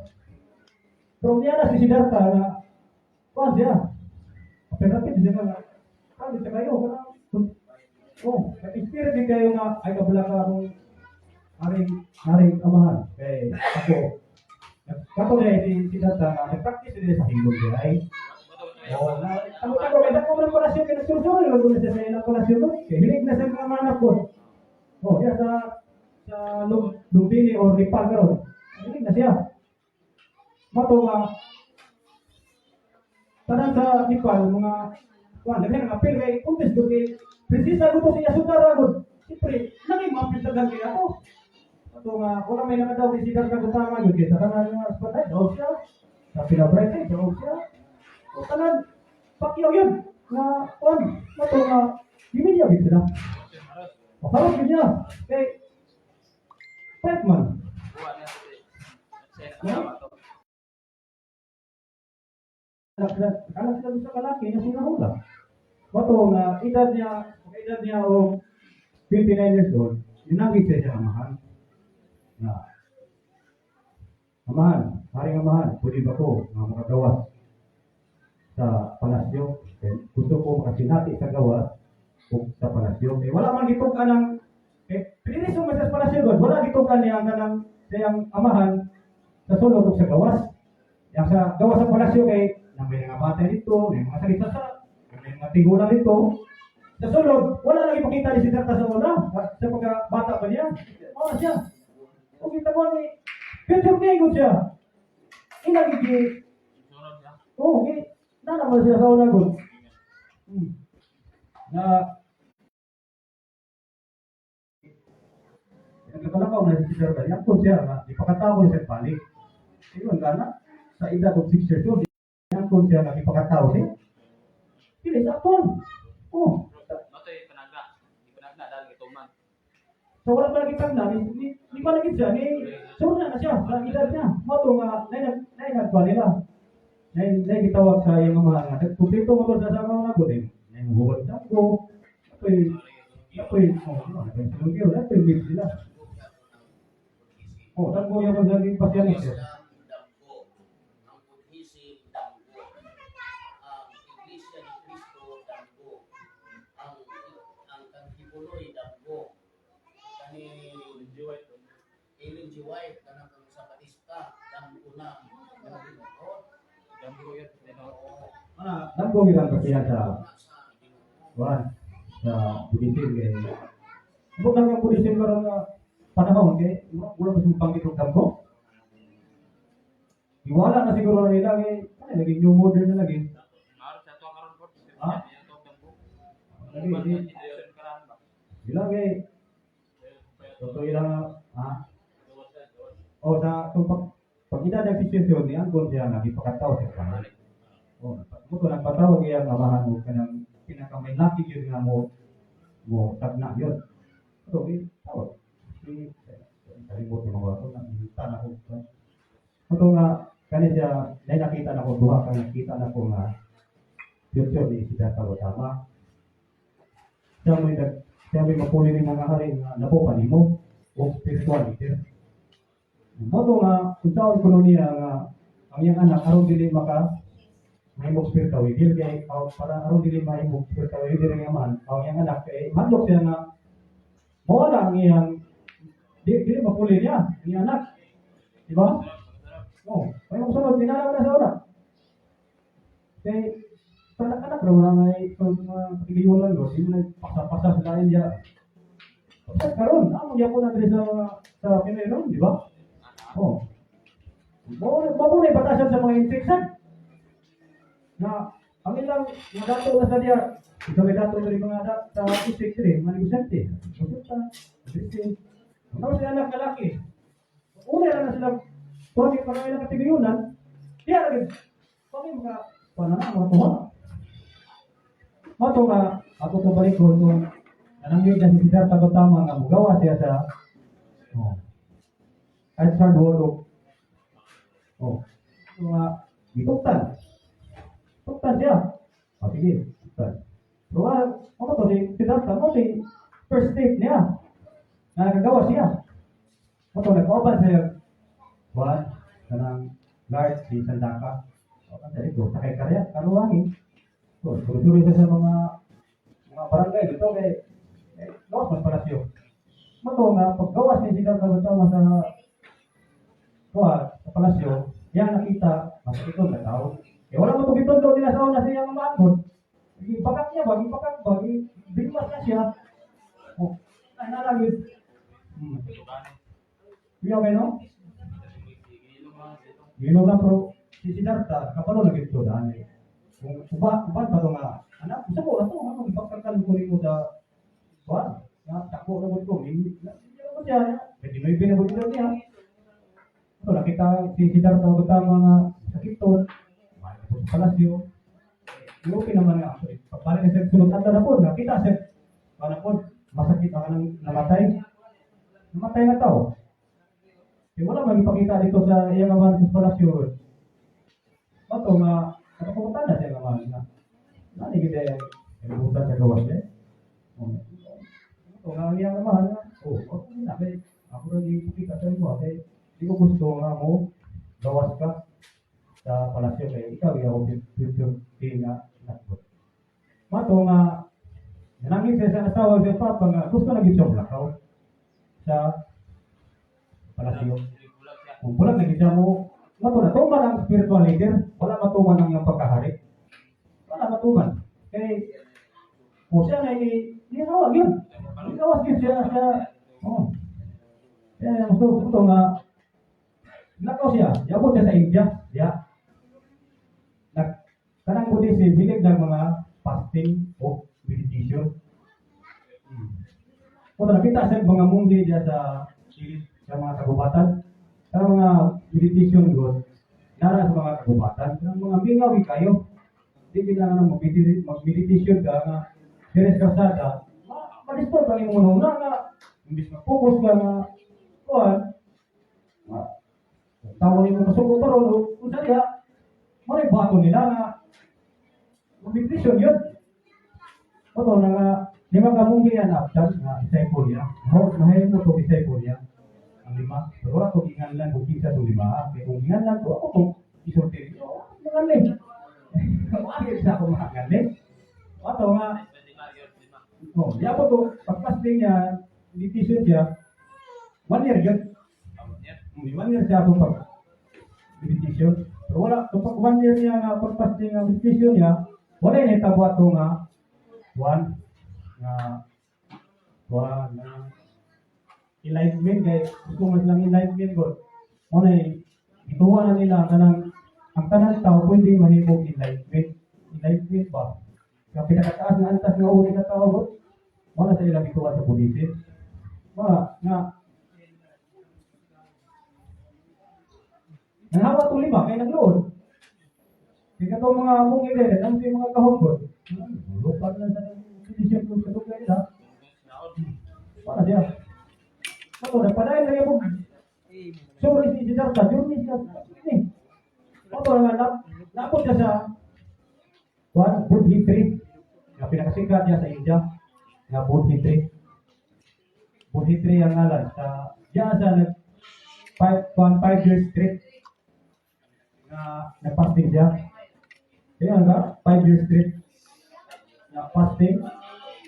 Pero niya na si Siddhartha nga kuan siya apel-apel siya nga kali siya kayo kana oh spirit din kayo nga ay kabula ka akong aring aring amahan kay ako kato na si Siddhartha nga nag-practice din sa hilom niya ay. Oo, na, ako ako kay dako man palasyo kay nagsursuro lang na siya sa ilang palasyo ko. Kay hilig na sa mga anak ko. Oh, diya sa Lumbini or Nepal karon. Hilig na siya. Mato nga tanan sa Nepal mga kuan daghan nga apil kay contest do kay prinsesa gusto si Yasodhara gud. Siyempre, nanging maapil tagan kay ako. Mato nga wala may nakadaw ni Siddhartha Gautama gyud kay sa tanan nga espadhay daw siya. Sa pinabretay daw siya. O tanan Pacquiao yun na kuan mato nga gimilya gid sila. O karon gid niya kay fight man. Buwa na si siya nakasawa to. Anak sila sa kalaki niya sila hula. Mato nga edad niya og 29 years old, ninangit siya siya amahan. Na amahan, haring amahan, pwede ba ko nga makagawas sa palasyo? Eh, gusto ko makasinati sa gawas ug sa palasyo. Eh, wala man gitukan ang eh, piniliso man sa palasyo god, wala gitukan niya ang kanang siyang amahan sa sulod ug sa gawas. Yang sa gawas sa palasyo kay na may mga bata dito, may mga sakit sa may mga tigulang dito. Sa sulod, wala lang ipakita ni Siddhartha sa una, sa pagkabata pa niya. Wala siya. O kita mo ni, future niya ikot siya. Inagigi, Sunod siya. oh, okay. Na naman siya sa una gud. Na nagkakalakaw na si Siddhartha, yakon siya nga, ipakatawo siya balik. Ingon ka na, sa edad of 6 years old, yakon siya nga, ipakatawo siya. Dili sa akton. Oh, Matoy panagna. Ipanagna dahil gituman. so wala pa lagi tagna, ni palagid siya, ni sure na siya, sa edad niya. Mato nga, nay nagkuha nila. Nay gitawag sa iyang mga nga, nagkumplito mo to sa sama nga gud eh. Nay muhuwad na ko. Ako'y, oh, ano, nagsilugyo, ako'y mid sila. Oh, dagko yung sa pasyanis. Islam, damgo. Ang Buddhism, damgo. Ang Iglesia ni Cristo, damgo. Ang Kangkibuloy, damgo. Kani Ellen G. White, kanang kang Sabatista, damgo na. Mga tinuod. Ana, damgo gyud ang kasihan sa kuan sa Buddhism kay ambot lang ang Buddhism karon nga panahon kay wala pa sila og damgo. Iwala na siguro na nila kay ay, naging new modern na lagi. Ha? Lagi di sila kay totoo ilang, ha? O sa kung pag edad ng sitwasyon niya, anggon siya nga gipakataw siya pa. Oh, mo to nagpatawag iyang amahan og kanang pinakamay laki yun nga mo mo tagna yun. So, di tawag. Di kalimot mo mga na kita na ko. Ito nga kani siya na nakita na ko duha ka nakita na ko nga future ni Siddhartha Gautama. Siya may mapuli ni mga hari nga nabo pa nimo o spiritual leader. Mo to nga unsaon kuno niya nga ang iyang anak aron dili maka mahimong spiritual leader kay para aron dili mahimong spiritual leader ang amahan ang iyang anak kay madlok siya nga mo na ang iyang di mapuli niya ang iyang anak, di ba? Oh, kaya kung sunod minanaw na sa una kay sa anak raw na may sa mga katigayunan ko di mo na pasa-pasa sa lain niya. Pasa karon amo gyapon na diri sa Pinoy ron, di ba? Oh. Mo mo na batasan sa mga infection na ang ilang mga dato na sa diya ito may dato diri mga dat sa district diri mga negosyante konsulta diri. Ang sila anak lalaki una na sila kuha para ilang katigayunan diya lagi kami mga panana mga tuwa Mato nga ako to balik ko to nanangyod na si Siddhartha Gautama nga mugawa siya sa oh Edward Wolo oh nga gituktan tuktan siya. O sige, tuktan. So, ano to, si Siddhartha mo, si first state niya. Na nagagawa siya. Mo to, nag-open siya. Kuan, kanang guard, si Sandaka. O, kan dito, sakay karya, karuwahi. So, suri-suri siya sa mga barangay dito kay eh, gawas mas palasyo. Mo to nga, paggawas ni Siddhartha Gautama sa kuha, sa palasyo, yan nakita, masakit na tao. Eh, wala mo itong nila sa una sa iyang maangkon. Gibakak niya ba? Gibakak ba? Bigmas na siya. Oh, ay, nalagid. Iya, okay, no? Gino lang, pero si Siddhartha, kapalo na gito dahil. Kung uba, uban pa to nga, anak, isa ko na to, ano, ipagkakal ko rin mo sa, kuan, nga, takbo na ko, hindi, na, hindi ko siya, 29 na ko niya. Ito, nakita si Siddhartha Gautama nga, sakit to, mahal po sa palasyo. Eh, okay naman nga, actually. Pagbalik na siya, sunod adlaw na po, nakita siya, ano po, masakit ang anong namatay. Namatay na tao. Eh, wala man ipakita dito sa iyang amahan sa palasyo. Ato nga, nakapunta na siya amahan nga. Nani gid ay kalibutan sa gawas eh. Oh. Ato nga ang iyang amahan nga, oh, okay na kay ako ra ipakita sa imo kay di ko gusto nga mo gawas ka sa palasyo kay ikaw iya akong future king nga nakbot. Mato nga nanangit siya sa asawa sa papa nga gusto na gid siya mulakaw sa palasyo. Kung bulag na gid siya mo, mato na tuman ang spiritual leader, wala matuman ang iyang pagkahari. Wala matuman. Kay kung siya na ini yun. Ginawas yun siya siya. Oh. Kaya gusto gusto nga lakaw siya, yabot siya sa India, ya. Nag kanang Buddhism hilig ng mga fasting o meditation. Kung nakita sa mga munggi diya sa mga kagubatan, sa mga meditation god, nara sa mga kagubatan, sa mga mingaw kayo. Di kailangan ng mag-meditation ka nga dire sa kalsada, ma-disturb ang imong una nga imbis mag-focus ka nga kuan, ma tawo nimo masuko pa ron, kung sa diha, mo na bato nila nga meditation yun. Oto na nga lima ka munggi yan after nga disciple niya. Mo mahimo to disciple niya ang lima. Pero wala ko ginganlan kung kinsa tong lima. Ha? Kaya kung ginganlan ko, ako kung isulti. Oh, manganli. Wala sa ako makanganli. Ato nga, oh, di ako to, pag-fasting niya, meditation siya, 1 year yun. 1 year siya ako pag meditation. Pero wala, kapag 1 year niya nga pagpasting nga meditation niya, wala yung nahitabo ato nga one nga one nga enlightenment kay gusto man silang enlightenment god. Mo na ituwa na nila kanang ang tanan tao pwede mahimong enlightenment. Enlightenment ba? Nga pinakataas nga antas nga uri sa tao god. Mo na sa ilang ituwa sa Buddhism. Ba nga nanghawa itong lima kay nagluod. Kaya katong mga mong ilere, ang mga kahungkod. Lupa na sa tradisyon ko sa dugay nila. Para siya. Ako, nagpadayon lang yung sorry si Siddhartha, journey siya. Ini. Ako nga, naabot siya sa one, Bodhi tree. Nga pinakasikat niya sa India. Nga Bodhi tree. Bodhi tree ang ngalan. Sa, diyan sa nag 5 years trip nga nagpasting siya. Kaya nga, 5 years trip na fasting.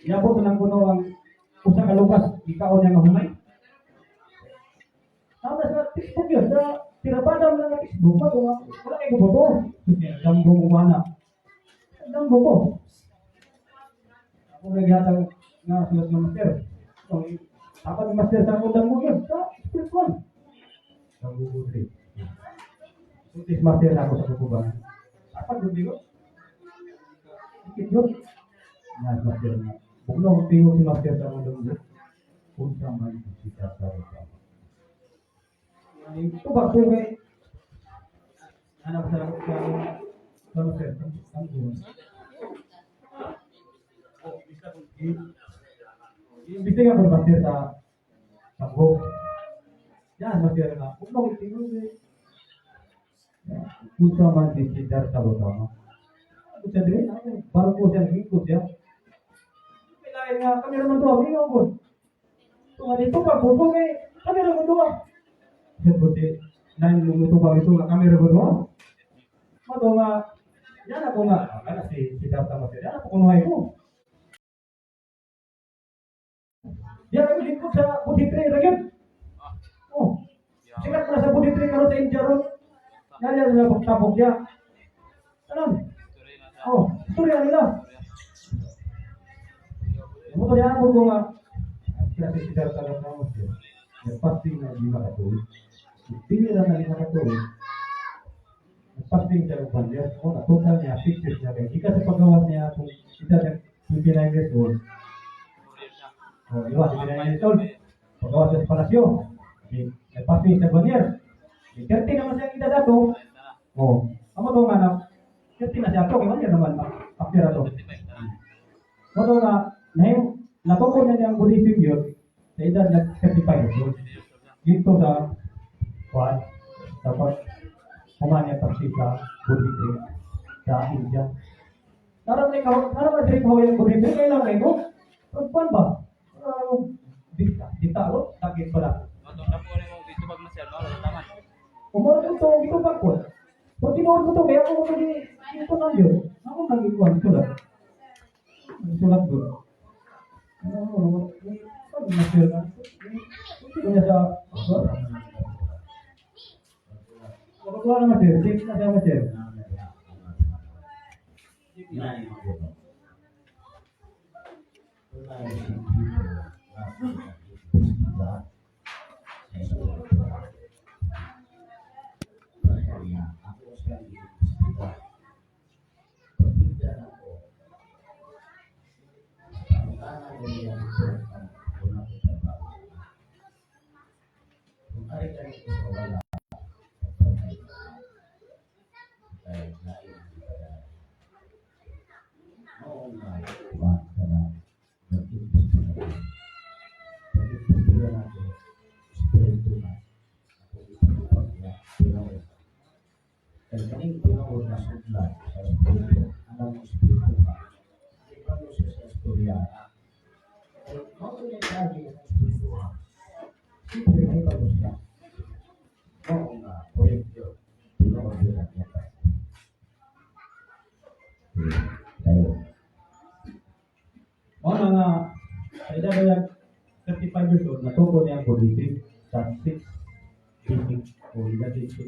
Iabot na lang kuno ang usa ka lukas, ikaon niya nga humay. Tama sa textbook yun, sa tirabada mo lang ang textbook, bato nga, wala kay guboto. Damgo mo mana. Damgo ko. Ako naghatag nga sulat ng master. So, dapat yung master sa akong damgo yun, sa spiritual. Damgo ko rin. Sutis master na ako sa kukubangan. Dapat yun, di ko. Dikit yun. Nga, master na. Bugno, tingog si master sa akong damgo. Unsa man kita sa rupa. Ito ba ko kay hanap sa sa sa master sa damgo. Imbestiga ko master sa damgo. Yan, master na. Bugno, tingog eh. Unsa man si Siddhartha Gautama. Ano siya din? Bago ko siya, hingkot siya. Kailangan nga, kami naman doon, hindi ko. Ito nga dito pa, buko kay, kami naman doon. Siya buti, nine lumuto ba ito nga, kami naman doon. Mato nga, yan ako nga, akala si Siddhartha Master, yan ako kunuhay ko. Yan ang lingkod sa Bodhi Tree, lagyan. Oh, sikat na sa Bodhi Tree karon sa India ron. Yan yan na pagtapok niya. Tanan. Oh, istorya nila. Mo to yan ko nga. Kasi si Siddhartha Gautama siya. Nagpasting na 5 ka tuig. Pili lang na 5 ka tuig. Nagpasting siya ng 1 year. Oh, na total niya 6 years niya. Kaya gikan sa paggawas niya kung edad niya 29 years old. Oh, di ba? 29 years old. Paggawas siya sa palasyo. Di, nagpasting siya 1 year. Di, 30 naman siya ang edad ato. Oh, amo to nga na 30 na siya ato kay 1 year naman after ato. Mo to nga nahim natukod na niya ang Buddhism yun sa edad na 35 years old. Dito sa kuan dapat humanya pagsi sa Buddhism sa India. Naram ni kaho, naram na diri kaho yung Buddhism kay lang ko. Pagkuan ba? Dita, dita ro, sakit pala. Matong na po ni mo gitubag na siya, no? Wala taman. Umuro ko to, gitubag ko. Kung tinuod ko to, kaya ako ko di ito na yun. Ako nagikuan sulat. Sulat doon. Ano, ano, ano, master na. Hindi niya sa, Wala na master, safe na siya master. Ako siya iimbestiga. Pagkita na ko, pangutana niya ito ang una ko trabaho. Kung ari ka nito sa wala, pagpatay ka. Kay lain ang ipadala. Mao nga, kuwan ka na, nag-imbestiga ko. Pag-imbestiga na ko, espiritu na, ako ipatupag niya, tinuod. Kay kaning tinuod na sudlan sa espiritu, anang espiritu ka, di pa mo siya sa istorya. Kay mao to niya lagi ang espiritu ha. Siyempre, may bago siya. Mao nga, correct yun. Tinuod yun ang niya. Tayo. Mao na nga, sa edad na 35 years old, natukod niya ang Buddhism sa 6 basic o edad 6.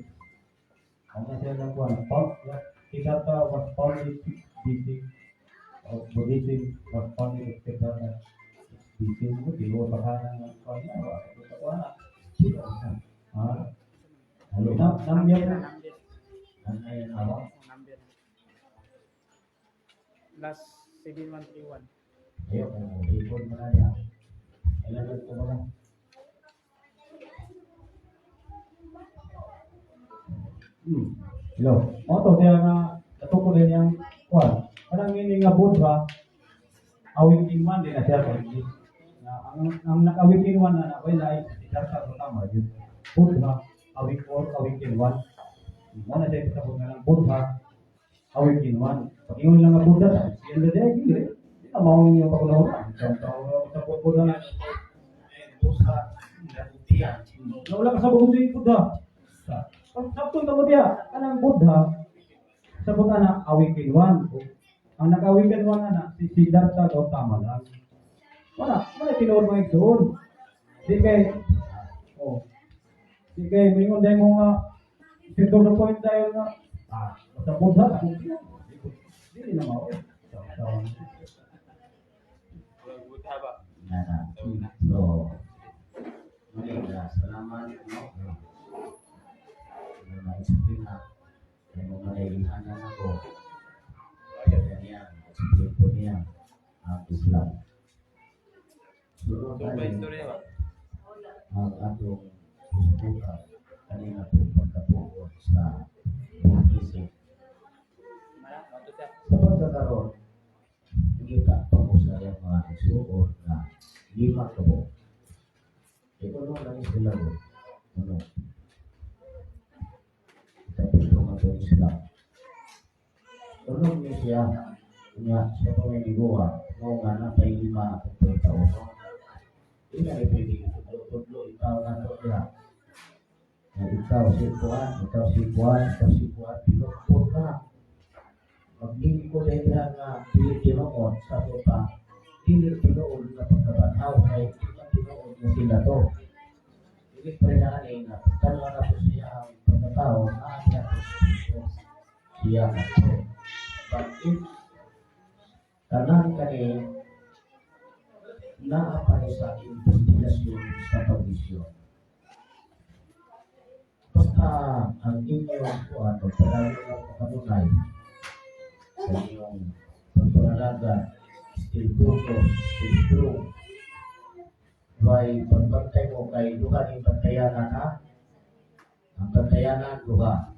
Ang nasa lang kuan, found, yeah, Siddhartha was founded 6 BC. Of Buddhism was founded of Siddhartha 6 BC. Mo tinuod pa ka ng kuan niya, wa sa kuan na. Sino? Ah, Hello. Nam nam yan. Number. Ang ngayon ako? Number. Last 7131. Ayaw, kung record mo na niya. Ilan ko ba? Hello. Mo to siya nga natuko din yang kuan. Kanang ini nga Buddha, awaken one din na siya sa English. Na ang naka-awaken one na na wala ay Siddhartha Gautama yun. Buddha awake or awaken one. Mo na siya pasabot nga ng Buddha awaken one. Pag ingon lang nga Buddha, siya na diay dili. Di na mao inyo pag-unahan. Sa Buddha na Busa, nabutian. na wala ka sa si Buddha. Pag sabton ka mo diya, kanang Buddha, sabot ana awaken one. Ang naka-awaken one ana si Siddhartha Gautama lang. Wala, wala tinuod mga igsoon. Di kay oh. Di kay mingon dahil mo nga to the point tayo nga basta Buddha ako siya. Di na mao. Buddha ba? Na na. So, muli na, salamat, no? Na na-explain na. Kaya mo manaylihanan ako. Kaya niya, explain ko niya ang Islam. Sunod So, na ba istorya ba? ang atong subukan kanina po pagkatuon sa Buddhism. Mara, mato siya. Sa pagkakaroon, nakita pa ko sa iyang mga igsuon na lima ka buok. Ito no lang sila ko. Ano? Ikapito nga ito Islam. Tulong niya siya. Nga siya pa may niguha. Mo nga napay lima akong pagtaon. Di na pwede tudlo-tudlo ikaw na to niya. Na ikaw si Juan, ikaw si Juan, ikaw si Juan, pinupot ka. Maglingkod ay diha nga dili tinuod sa pa, dili tinuod nga pagkabanaw kay di man tinuod nga sila to. Dili pa rin na nga pagtanaw na po siya ang pagkatao, naa niya po siya siya na to. But if tanan kani naa pa ni sa investigasyon sa pag-isyon. Basta ang inyong kuan, pagpadayon ng pagkanunay, sa inyong pagpangalaga, still focus, still strong. Way pagbantay mo kay duha ni bantayanan ha? Ang bantayanan duha,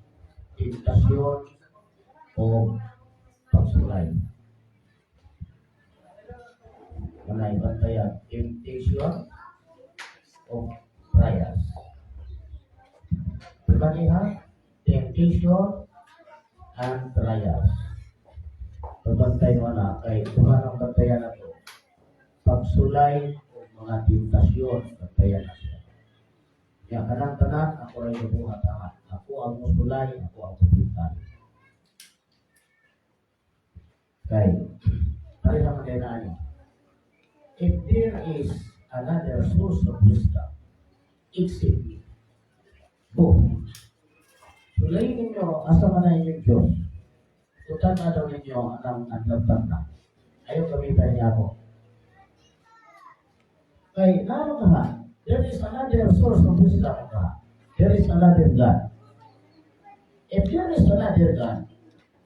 tentasyon o pagsulay. Kanay bantayan, temptation o trials. Diba niya? Temptation and trials. Pagbantay mo na kay duha ng bantayan na to. Pagsulay o mga tentasyon, bantayan na siya. Ya kanang tanan ako ray buhat ha. Ako ang musulay, ako ang mubintay. Kay pareha man kay naani. If there is another source of wisdom, except me. Boom. Sulayin ninyo, asa man na inyong Diyos. Tutan na daw ninyo ang adlatan na. Ayaw gamitan niya ako. Kay, lalo ka ha, there is another source of wisdom ka. There is another God. If there is another God,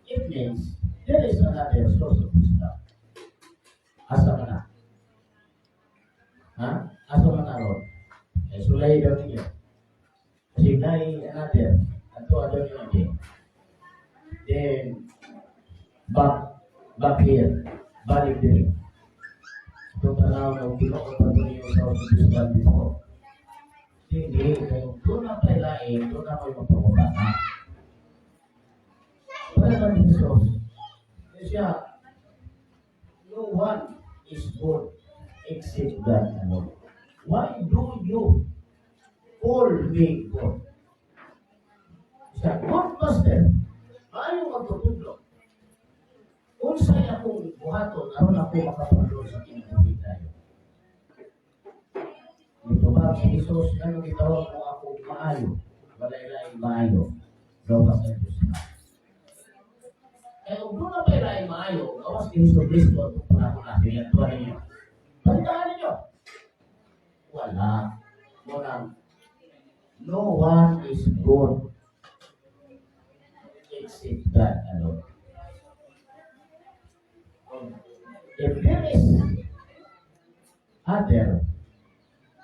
it means there is another source of wisdom. Asa man na? Ha? Asa man na ron? Eh, sulay daw ninyo. Kasi naay another, ato daw ninyo din. Then, back, back here, balik din. Itong tanaw ng Ginoo pa ninyo sa wisdom before. Hindi, kay doon na tayo lain, doon na kayo magpapabata. Wala man ni Jesus. Kaya siya, no one is good except God alone. Why do you call me God? Siya, good master, maayo magtutudlo. Unsay akong buhaton aron ako makapundol sa kinabuhi tayo. Nitubag si Jesus, ngano gitawag mo ako maayo? Walay laing maayo. Gawas ang Diyos na. Eh, kung doon na pera ay maayo, gawas ni Hesus Kristo at panahon na siya, tuwa ninyo. Balitaan ninyo. Wala. Muna, no one is good except God alone. If there is other,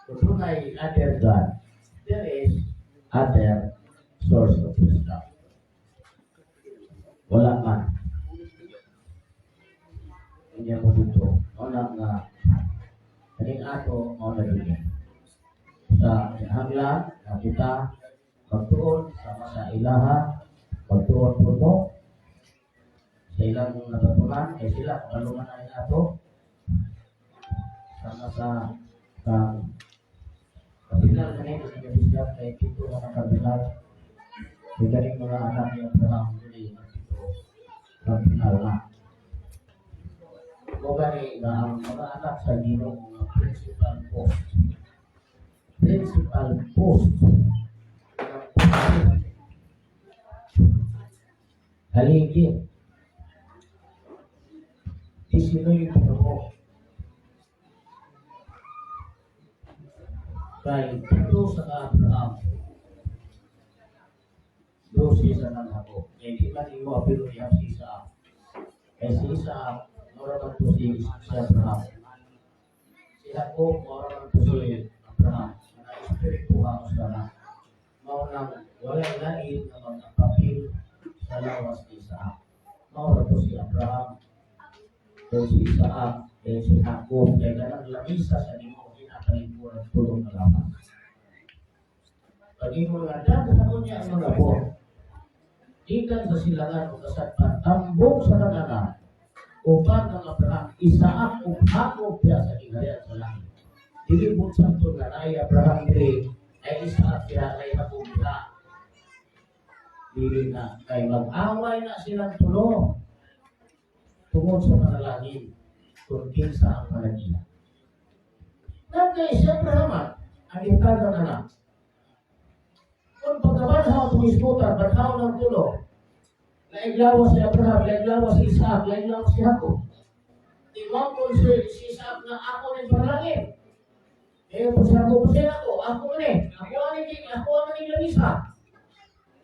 kung dunay other God, there is other source of wisdom. Wala man. Hindi mo dito. Wala nga. Kaning ato, mao na din yan. Sa hangla, na kita magtuon sama sa ilaha, magtuon po mo sa ilang natutunan, kay sila, kung ano man ay ato, sama sa kang kardinal kanina sa Bishop, kay Tito nga ng kardinal, kay ganing mga anak ni Abraham, dili ng Tito, kardinal na. Mo gani nga ang mga anak sa Ginoo nga principal post ng haligi 19 po kay pito sa Abraham, 12 sa nang Jacob. Kay di man imo apilo niya si Isaac, kay si Isaac mura man to si Abraham, si Jacob mura man to si Abraham na espiritu ang sana, mao nang walay lain nga magpapil sa lawas ni Isaac. Mao ra to si Abraham kay si Isaac kay si Jacob, kay kanang lamisa sa Ginoo ginakalingkuran pulong na lawas. Pag-ingon nga daghan niya ang mga buhok gikan sa silangan o kasadpan, tambok sa kananan uban ang Abraham, Isaac ug Jacob diha sa gingharian sa langit. Dili mo sakto nga naay Abraham diri, ay Isaac diha, ay Jacob diha. Dili na kay mag-away na silang tulo tungod sa panalangin kung kinsa ang panagila. Nagkay si Abraham ang itagang anak. Kung pagkabanhaw itong isbutan, banhaw ng tulo, laiglawas si Abraham, laiglawas si Isaac, laiglawas si Jacob. Di mo si Isaac na ako ni panalangin. Eh, kung si Jacob, siya ako, ako ni, ako ani lamisa.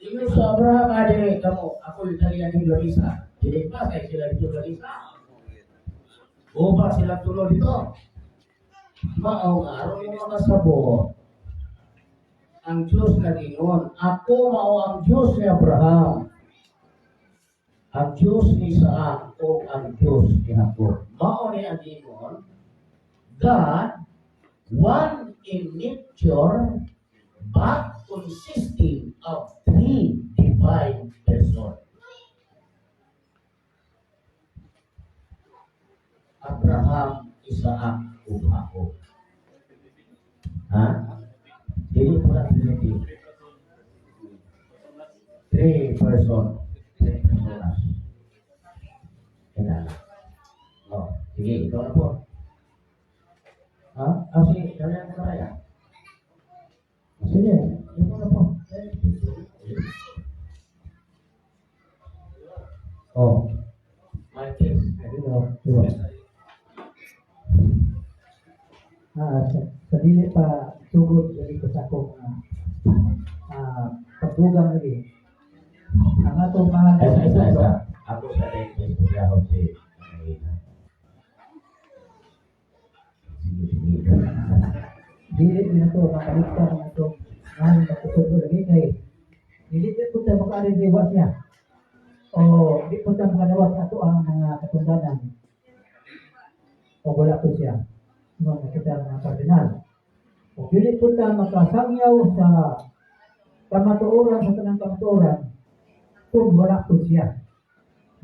Ingon sa Abraham, dili kamo, ako yung talian ng lamisa. Dili pa, kay sila dito lamisa. O ba sila tulo dito? Mao nga, aron mo makasabot, ang Diyos nag-ingon, "Ako mao ang Diyos ni Abraham, ang Diyos ni Isaac, o ang Diyos ni Jacob." Mao ni ang ingon, God, one in nature, but consisting of three divine persons. Abraham, Isaac, ug Jacob. Ha? Dili po lang Trinity. Three person. Three personas. Kailangan. Oh, sige, ikaw na po. Ha? Ah, sige, ikaw na po na kaya. Sige, ikaw na po. Oh. Marquez. Hello. Diba? Sa dili pa sugod dili ko sa akong pagdugang lagi. Ang atong mahal Isa, isa, isa. Ako sa rin, istorya ko si Sige, sige. Dili din nato makaligtan ang atong mahal na pagtudlo lagi kay dili din po tayo makaari wa siya. O di po tayo makadawat ato ang mga katungdanan. O wala po siya. Nga nakita ang mga kardinal. O dili po ta makasangyaw sa kamatuoran sa tanang kamatuoran kung wala po siya.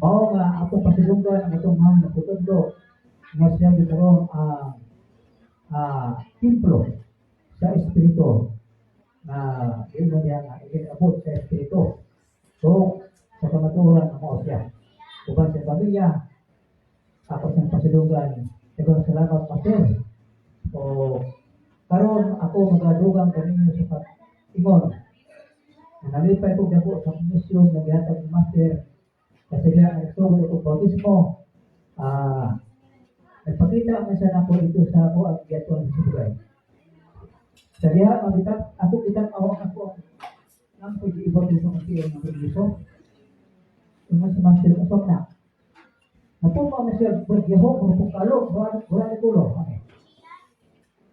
Mao nga atong pasilunggan ang atong mahal na putudlo nga siya gikaroon ang templo sa Espiritu na imo niya nga ikinabot sa Espiritu. So, sa kamatuoran ang mao siya. Uban sa pamilya, ako siyang pasilunggan. Daghang salamat, Pastor. O karon ako magadugang kaninyo sa pag-ingon. Nalipay ko dako sa komisyon nga gihatag ni Master kasi diya ang nagsugod akong bautismo. Nagpakita man siya nako dito sa ako ang giyatuan sa buhay. Sa diha ang bitag ako bitag aw ako ang ko giibot sa mga ng Kristo. Ingon si Master usok na. Natupa na siya bagyaho mo kalo wala ni kulo. Okay.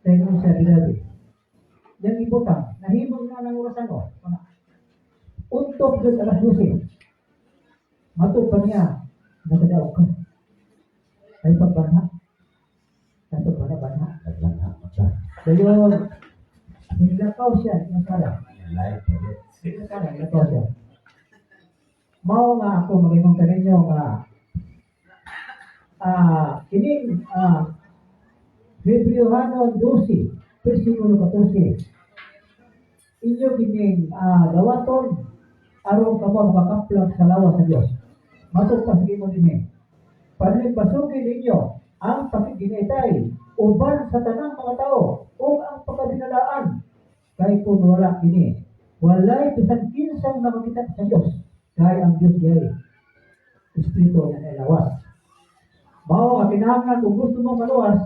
Tayo siya dilabi. Yang ibutang, nahimong na ng orasan ko. Ano? Untok doon alas 12. Matod pa niya, nakadaog ka. Ay pagbanha. Katod pa na banha. Naglanha pa siya. Dayon, nilakaw siya, yung sala. Live pa rin. Yung sala, nilakaw siya. Mao nga ako mag-ingon kaninyo nga kining Hebreo 12, versikulo 14. Inyo kining dawaton aron kamo makakaplag sa lawas sa Dios. Matod pa sige mo dinhi. Panlipasukin ninyo ang pakiginitay uban sa tanang mga tao ug ang pagkabinalaan kay kung wala kini walay bisan kinsang makakita sa Dios kay ang Dios diay espiritu na lawas. Mao nga kinahanglan kung gusto mo maluwas,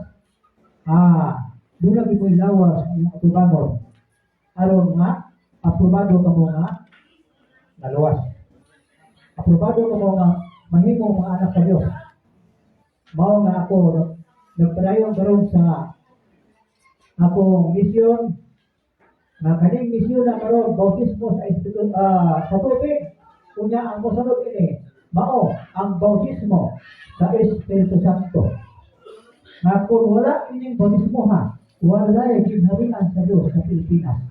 duna gyud mo'y lawas ang iyong atubangon aron nga aprobado ka mo nga naluwas. Aprobado ka mo nga mahimo mga anak sa Dios. Mao nga ako nagpadayon karon sa akong misyon nga kaning misyon na karon bautismo sa espiritu sa tubig, unya ang mosunod ini mao ang bautismo sa Espiritu Santo. Nga kung wala ining bautismo ha, walay ginharian sa Dios sa Pilipinas.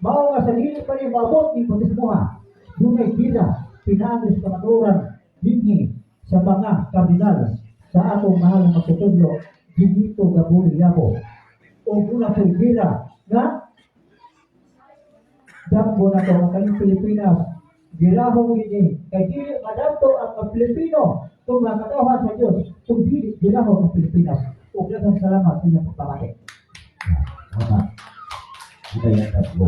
Mao nga sa dili pa ni maabot ni bautismo ha, dunay bida pinaagi sa kamatuoran dinhi sa mga kardinal sa akong mahal nga magtutudlo Benito Gaburi Yabo. O duna po'y bida nga damgo na to ang kaning Pilipinas girahong gini kay dili madamto ang mga Pilipino kung makatawhan sa Dios kung dili girahong ang Pilipinas. Ug daghang salamat sa inyong pagpamati. Tama. Ito yung tatlo.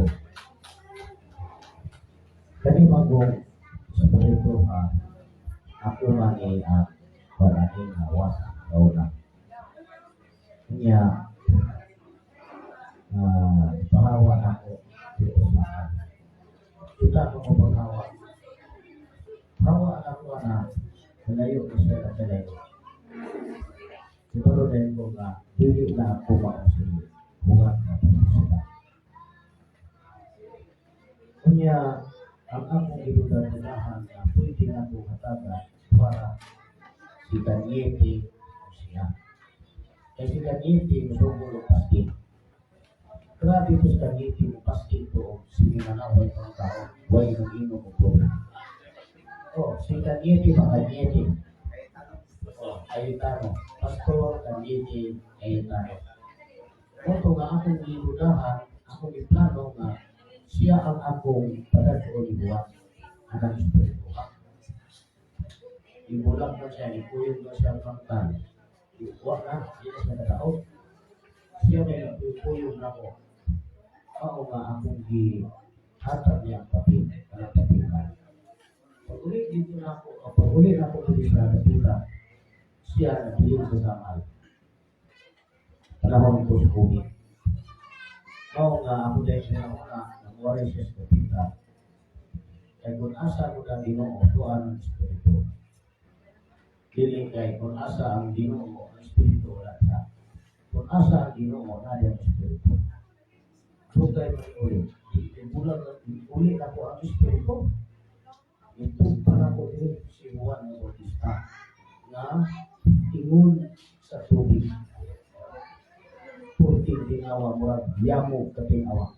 Kani manggong sa proyekto ha, ako man ay paraning hawas kauna. Niya, ipahawa ako dito sa kita ko mo paghawa. Hawa ako na malayo ko siya na kalayo. Siguro din ko nga, dili na ako mao si buhat na sila. Kunya, ang akong ibudadunahan na pwede na ko hatagan para si Kanyete o siya. Kaya si Kanyete, musugol og pasting. Grabe to si Kanyete mo pasting to og sige na na, way mga tao, way inom-inom og tubig. Oh, si Kanyete ba Kanyete? Oh, Cayetano. Pastor Kanyete Cayetano. Mao nga akong gibudahan, akong giplano nga siya ang akong padadto ni buhat anang espiritu. Ibulak na siya, ipuyog na siya ang frontal. Iuwa na, di na siya nakataog. Siya may nagpuyog na ko. Mao nga akong gihatag niya ang papel, kanang papel ka. Pag uli dito na ako, o pag uli na ako dito sa Dapitan, siya nabilin sa Samal. Panahon ko sa COVID. Mao nga ako dahil siya una, nagwari siya sa Dapitan. Kay kung asa ko ang Ginoo, tuan ang Espiritu. Dili kay kung asa ang Ginoo, ang Espiritu wala siya. Kung asa ang Ginoo, naa ang Espiritu. Dugay man uli. Ibulag uli ako ang Espiritu. Itugpa na ko diri si Juan Bautista nga ingon sa tubig. Purting tinawa, murag yamog katinawa.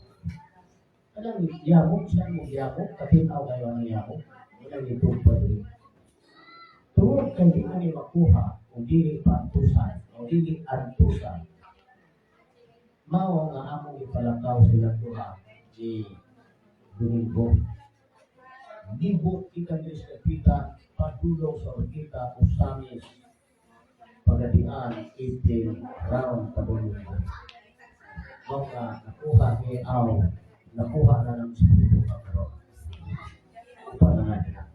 Kanang yamog siya mo yamog katinaw kayo ang yamog. Wala itugpa diri. Tungod kay di ani makuha o dili pa antusan o dili antusan. Mao nga among ipalakaw sila duha ni Domingo. Libot ikan diri sa Dapitan padulong sa Orkita Usamis Pagadian April round Tabunong. Mao nga nakuha ni Aw Nakuha na ng Espiritu ka karon. Upa na nga niya.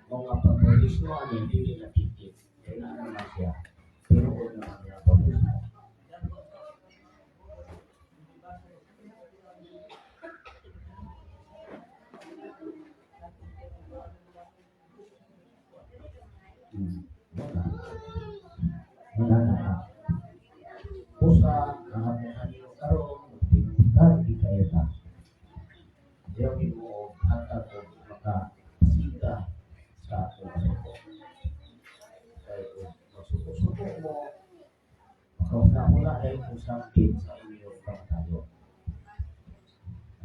Mga pagbautismo ani dili na ticket. Kaya na naman siya. Tinuod naman niya ang bautismo. Wala. Wala na. Usa, ang atong kanino karon, tinuod di kayo ta. Diyaw Ginoo hatag og makasika sa atong kasuko. Kay kung magsuko-suko mo, makahuna-huna dahil kung sakit sa inyong kamatayon.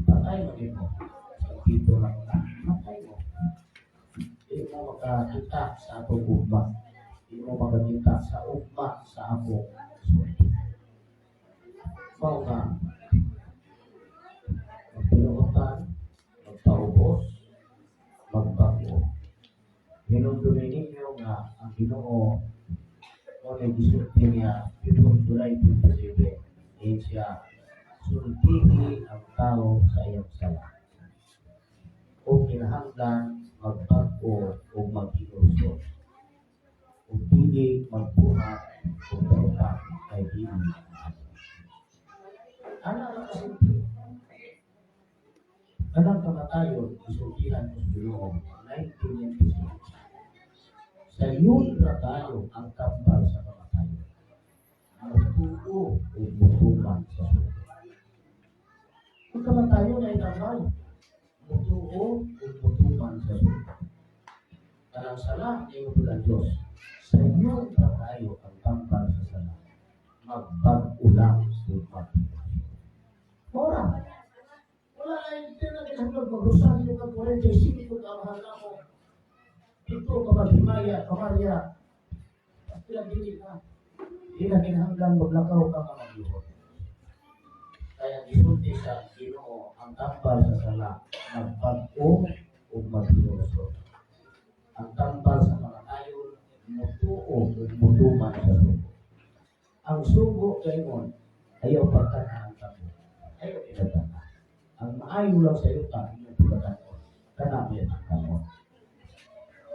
Patay mo din mo. Sa dito lang na, patay mo. Di mo makakita sa atong ugma. Di mo makakita sa ugma sa akong sulti. Mao nga, magpinuotan, magpaubos, magbago. Hinumdumi ninyo nga ang Ginoo mo na gisulti niya before July 27, eh siya, sultihi ang tao sa iyang sala. O kinahanglan magbago o maghinulsol. O dili magbuhat o dautan kay dili maayo. Ana lang kasimple. Kanang kamatayon, isultihan ko sa Ginoo, 1996. Sa yun ra tayo ang tambal sa kamatayon. Magtuo o mutuman sa sugo. Ang kamatayon ay tambal. Mutuo o mutuman sa sugo. Kanang sala, ingon ang Diyos. Sa yun ra tayo ang tambal sa sala. Magbag-o lang o magtuo. Ora, wala na yung tinagin mag-rosaryo ka, 45 ka, mahal na ako. Ito ka maghimaya, kamarya. Pila dili ka. Di na kinahanglan maglakaw ka nga magyuhod. Kaya gisulti sa Ginoo ang tambal sa sala, magbag-o o maghinulsol. Ang tambal sa kamatayon, mutuo o mutuman sa sugo. Ang sugo gayon, ayaw pagtanahan ka mo. Ayaw pinagtana. Ang maayo lang sa yuta, inyong pagkakaon. Kana may ang kanon.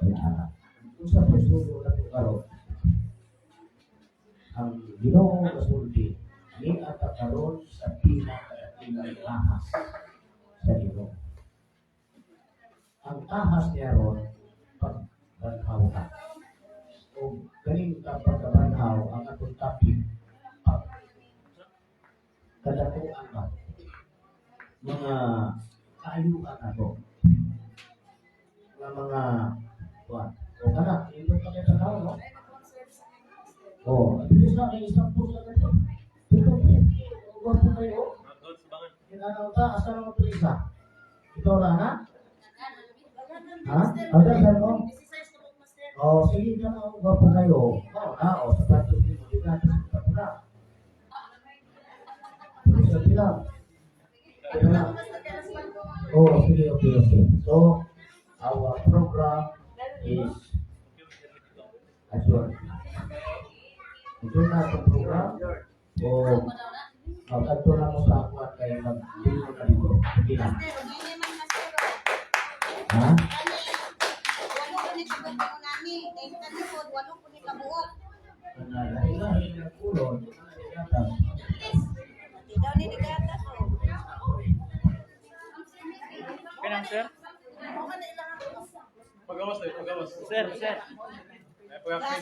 May anak. Kung sa pagsugo na ito karon, ang Ginoo kasulti, ni ata karon sa pinakadakilang ahas sa Ginoo. Ang ahas niya ron, pagbanhaw ka. O galing ka pagkabanhaw, ang atong topic, pag kadakuan ba? Mga kaayuhan ako. Mga kuan. O kana, ilo pa kayo tanaw, no? O, at least na, may isang puso na ito. Dito, uwan po kayo. Kinanaw ta, asa naman ito isa? Ikaw na, ha? Ha? Agad, mo? O, sige ka na, uwan po kayo. O, na, o, sa patos nyo, di ka, sa pula. Sa bilang. Ito na. Oh, sige, okay. So, our program is adjourned. Ito na itong program. O, mag-adto na mo sa akuan kay mag-dino na dito. Sige na. Ha? Lahi-lahi ng kulon, gatas. Pinang sir? Pagawas tayo, pagawas. Sir, sir. Ay, pagawas.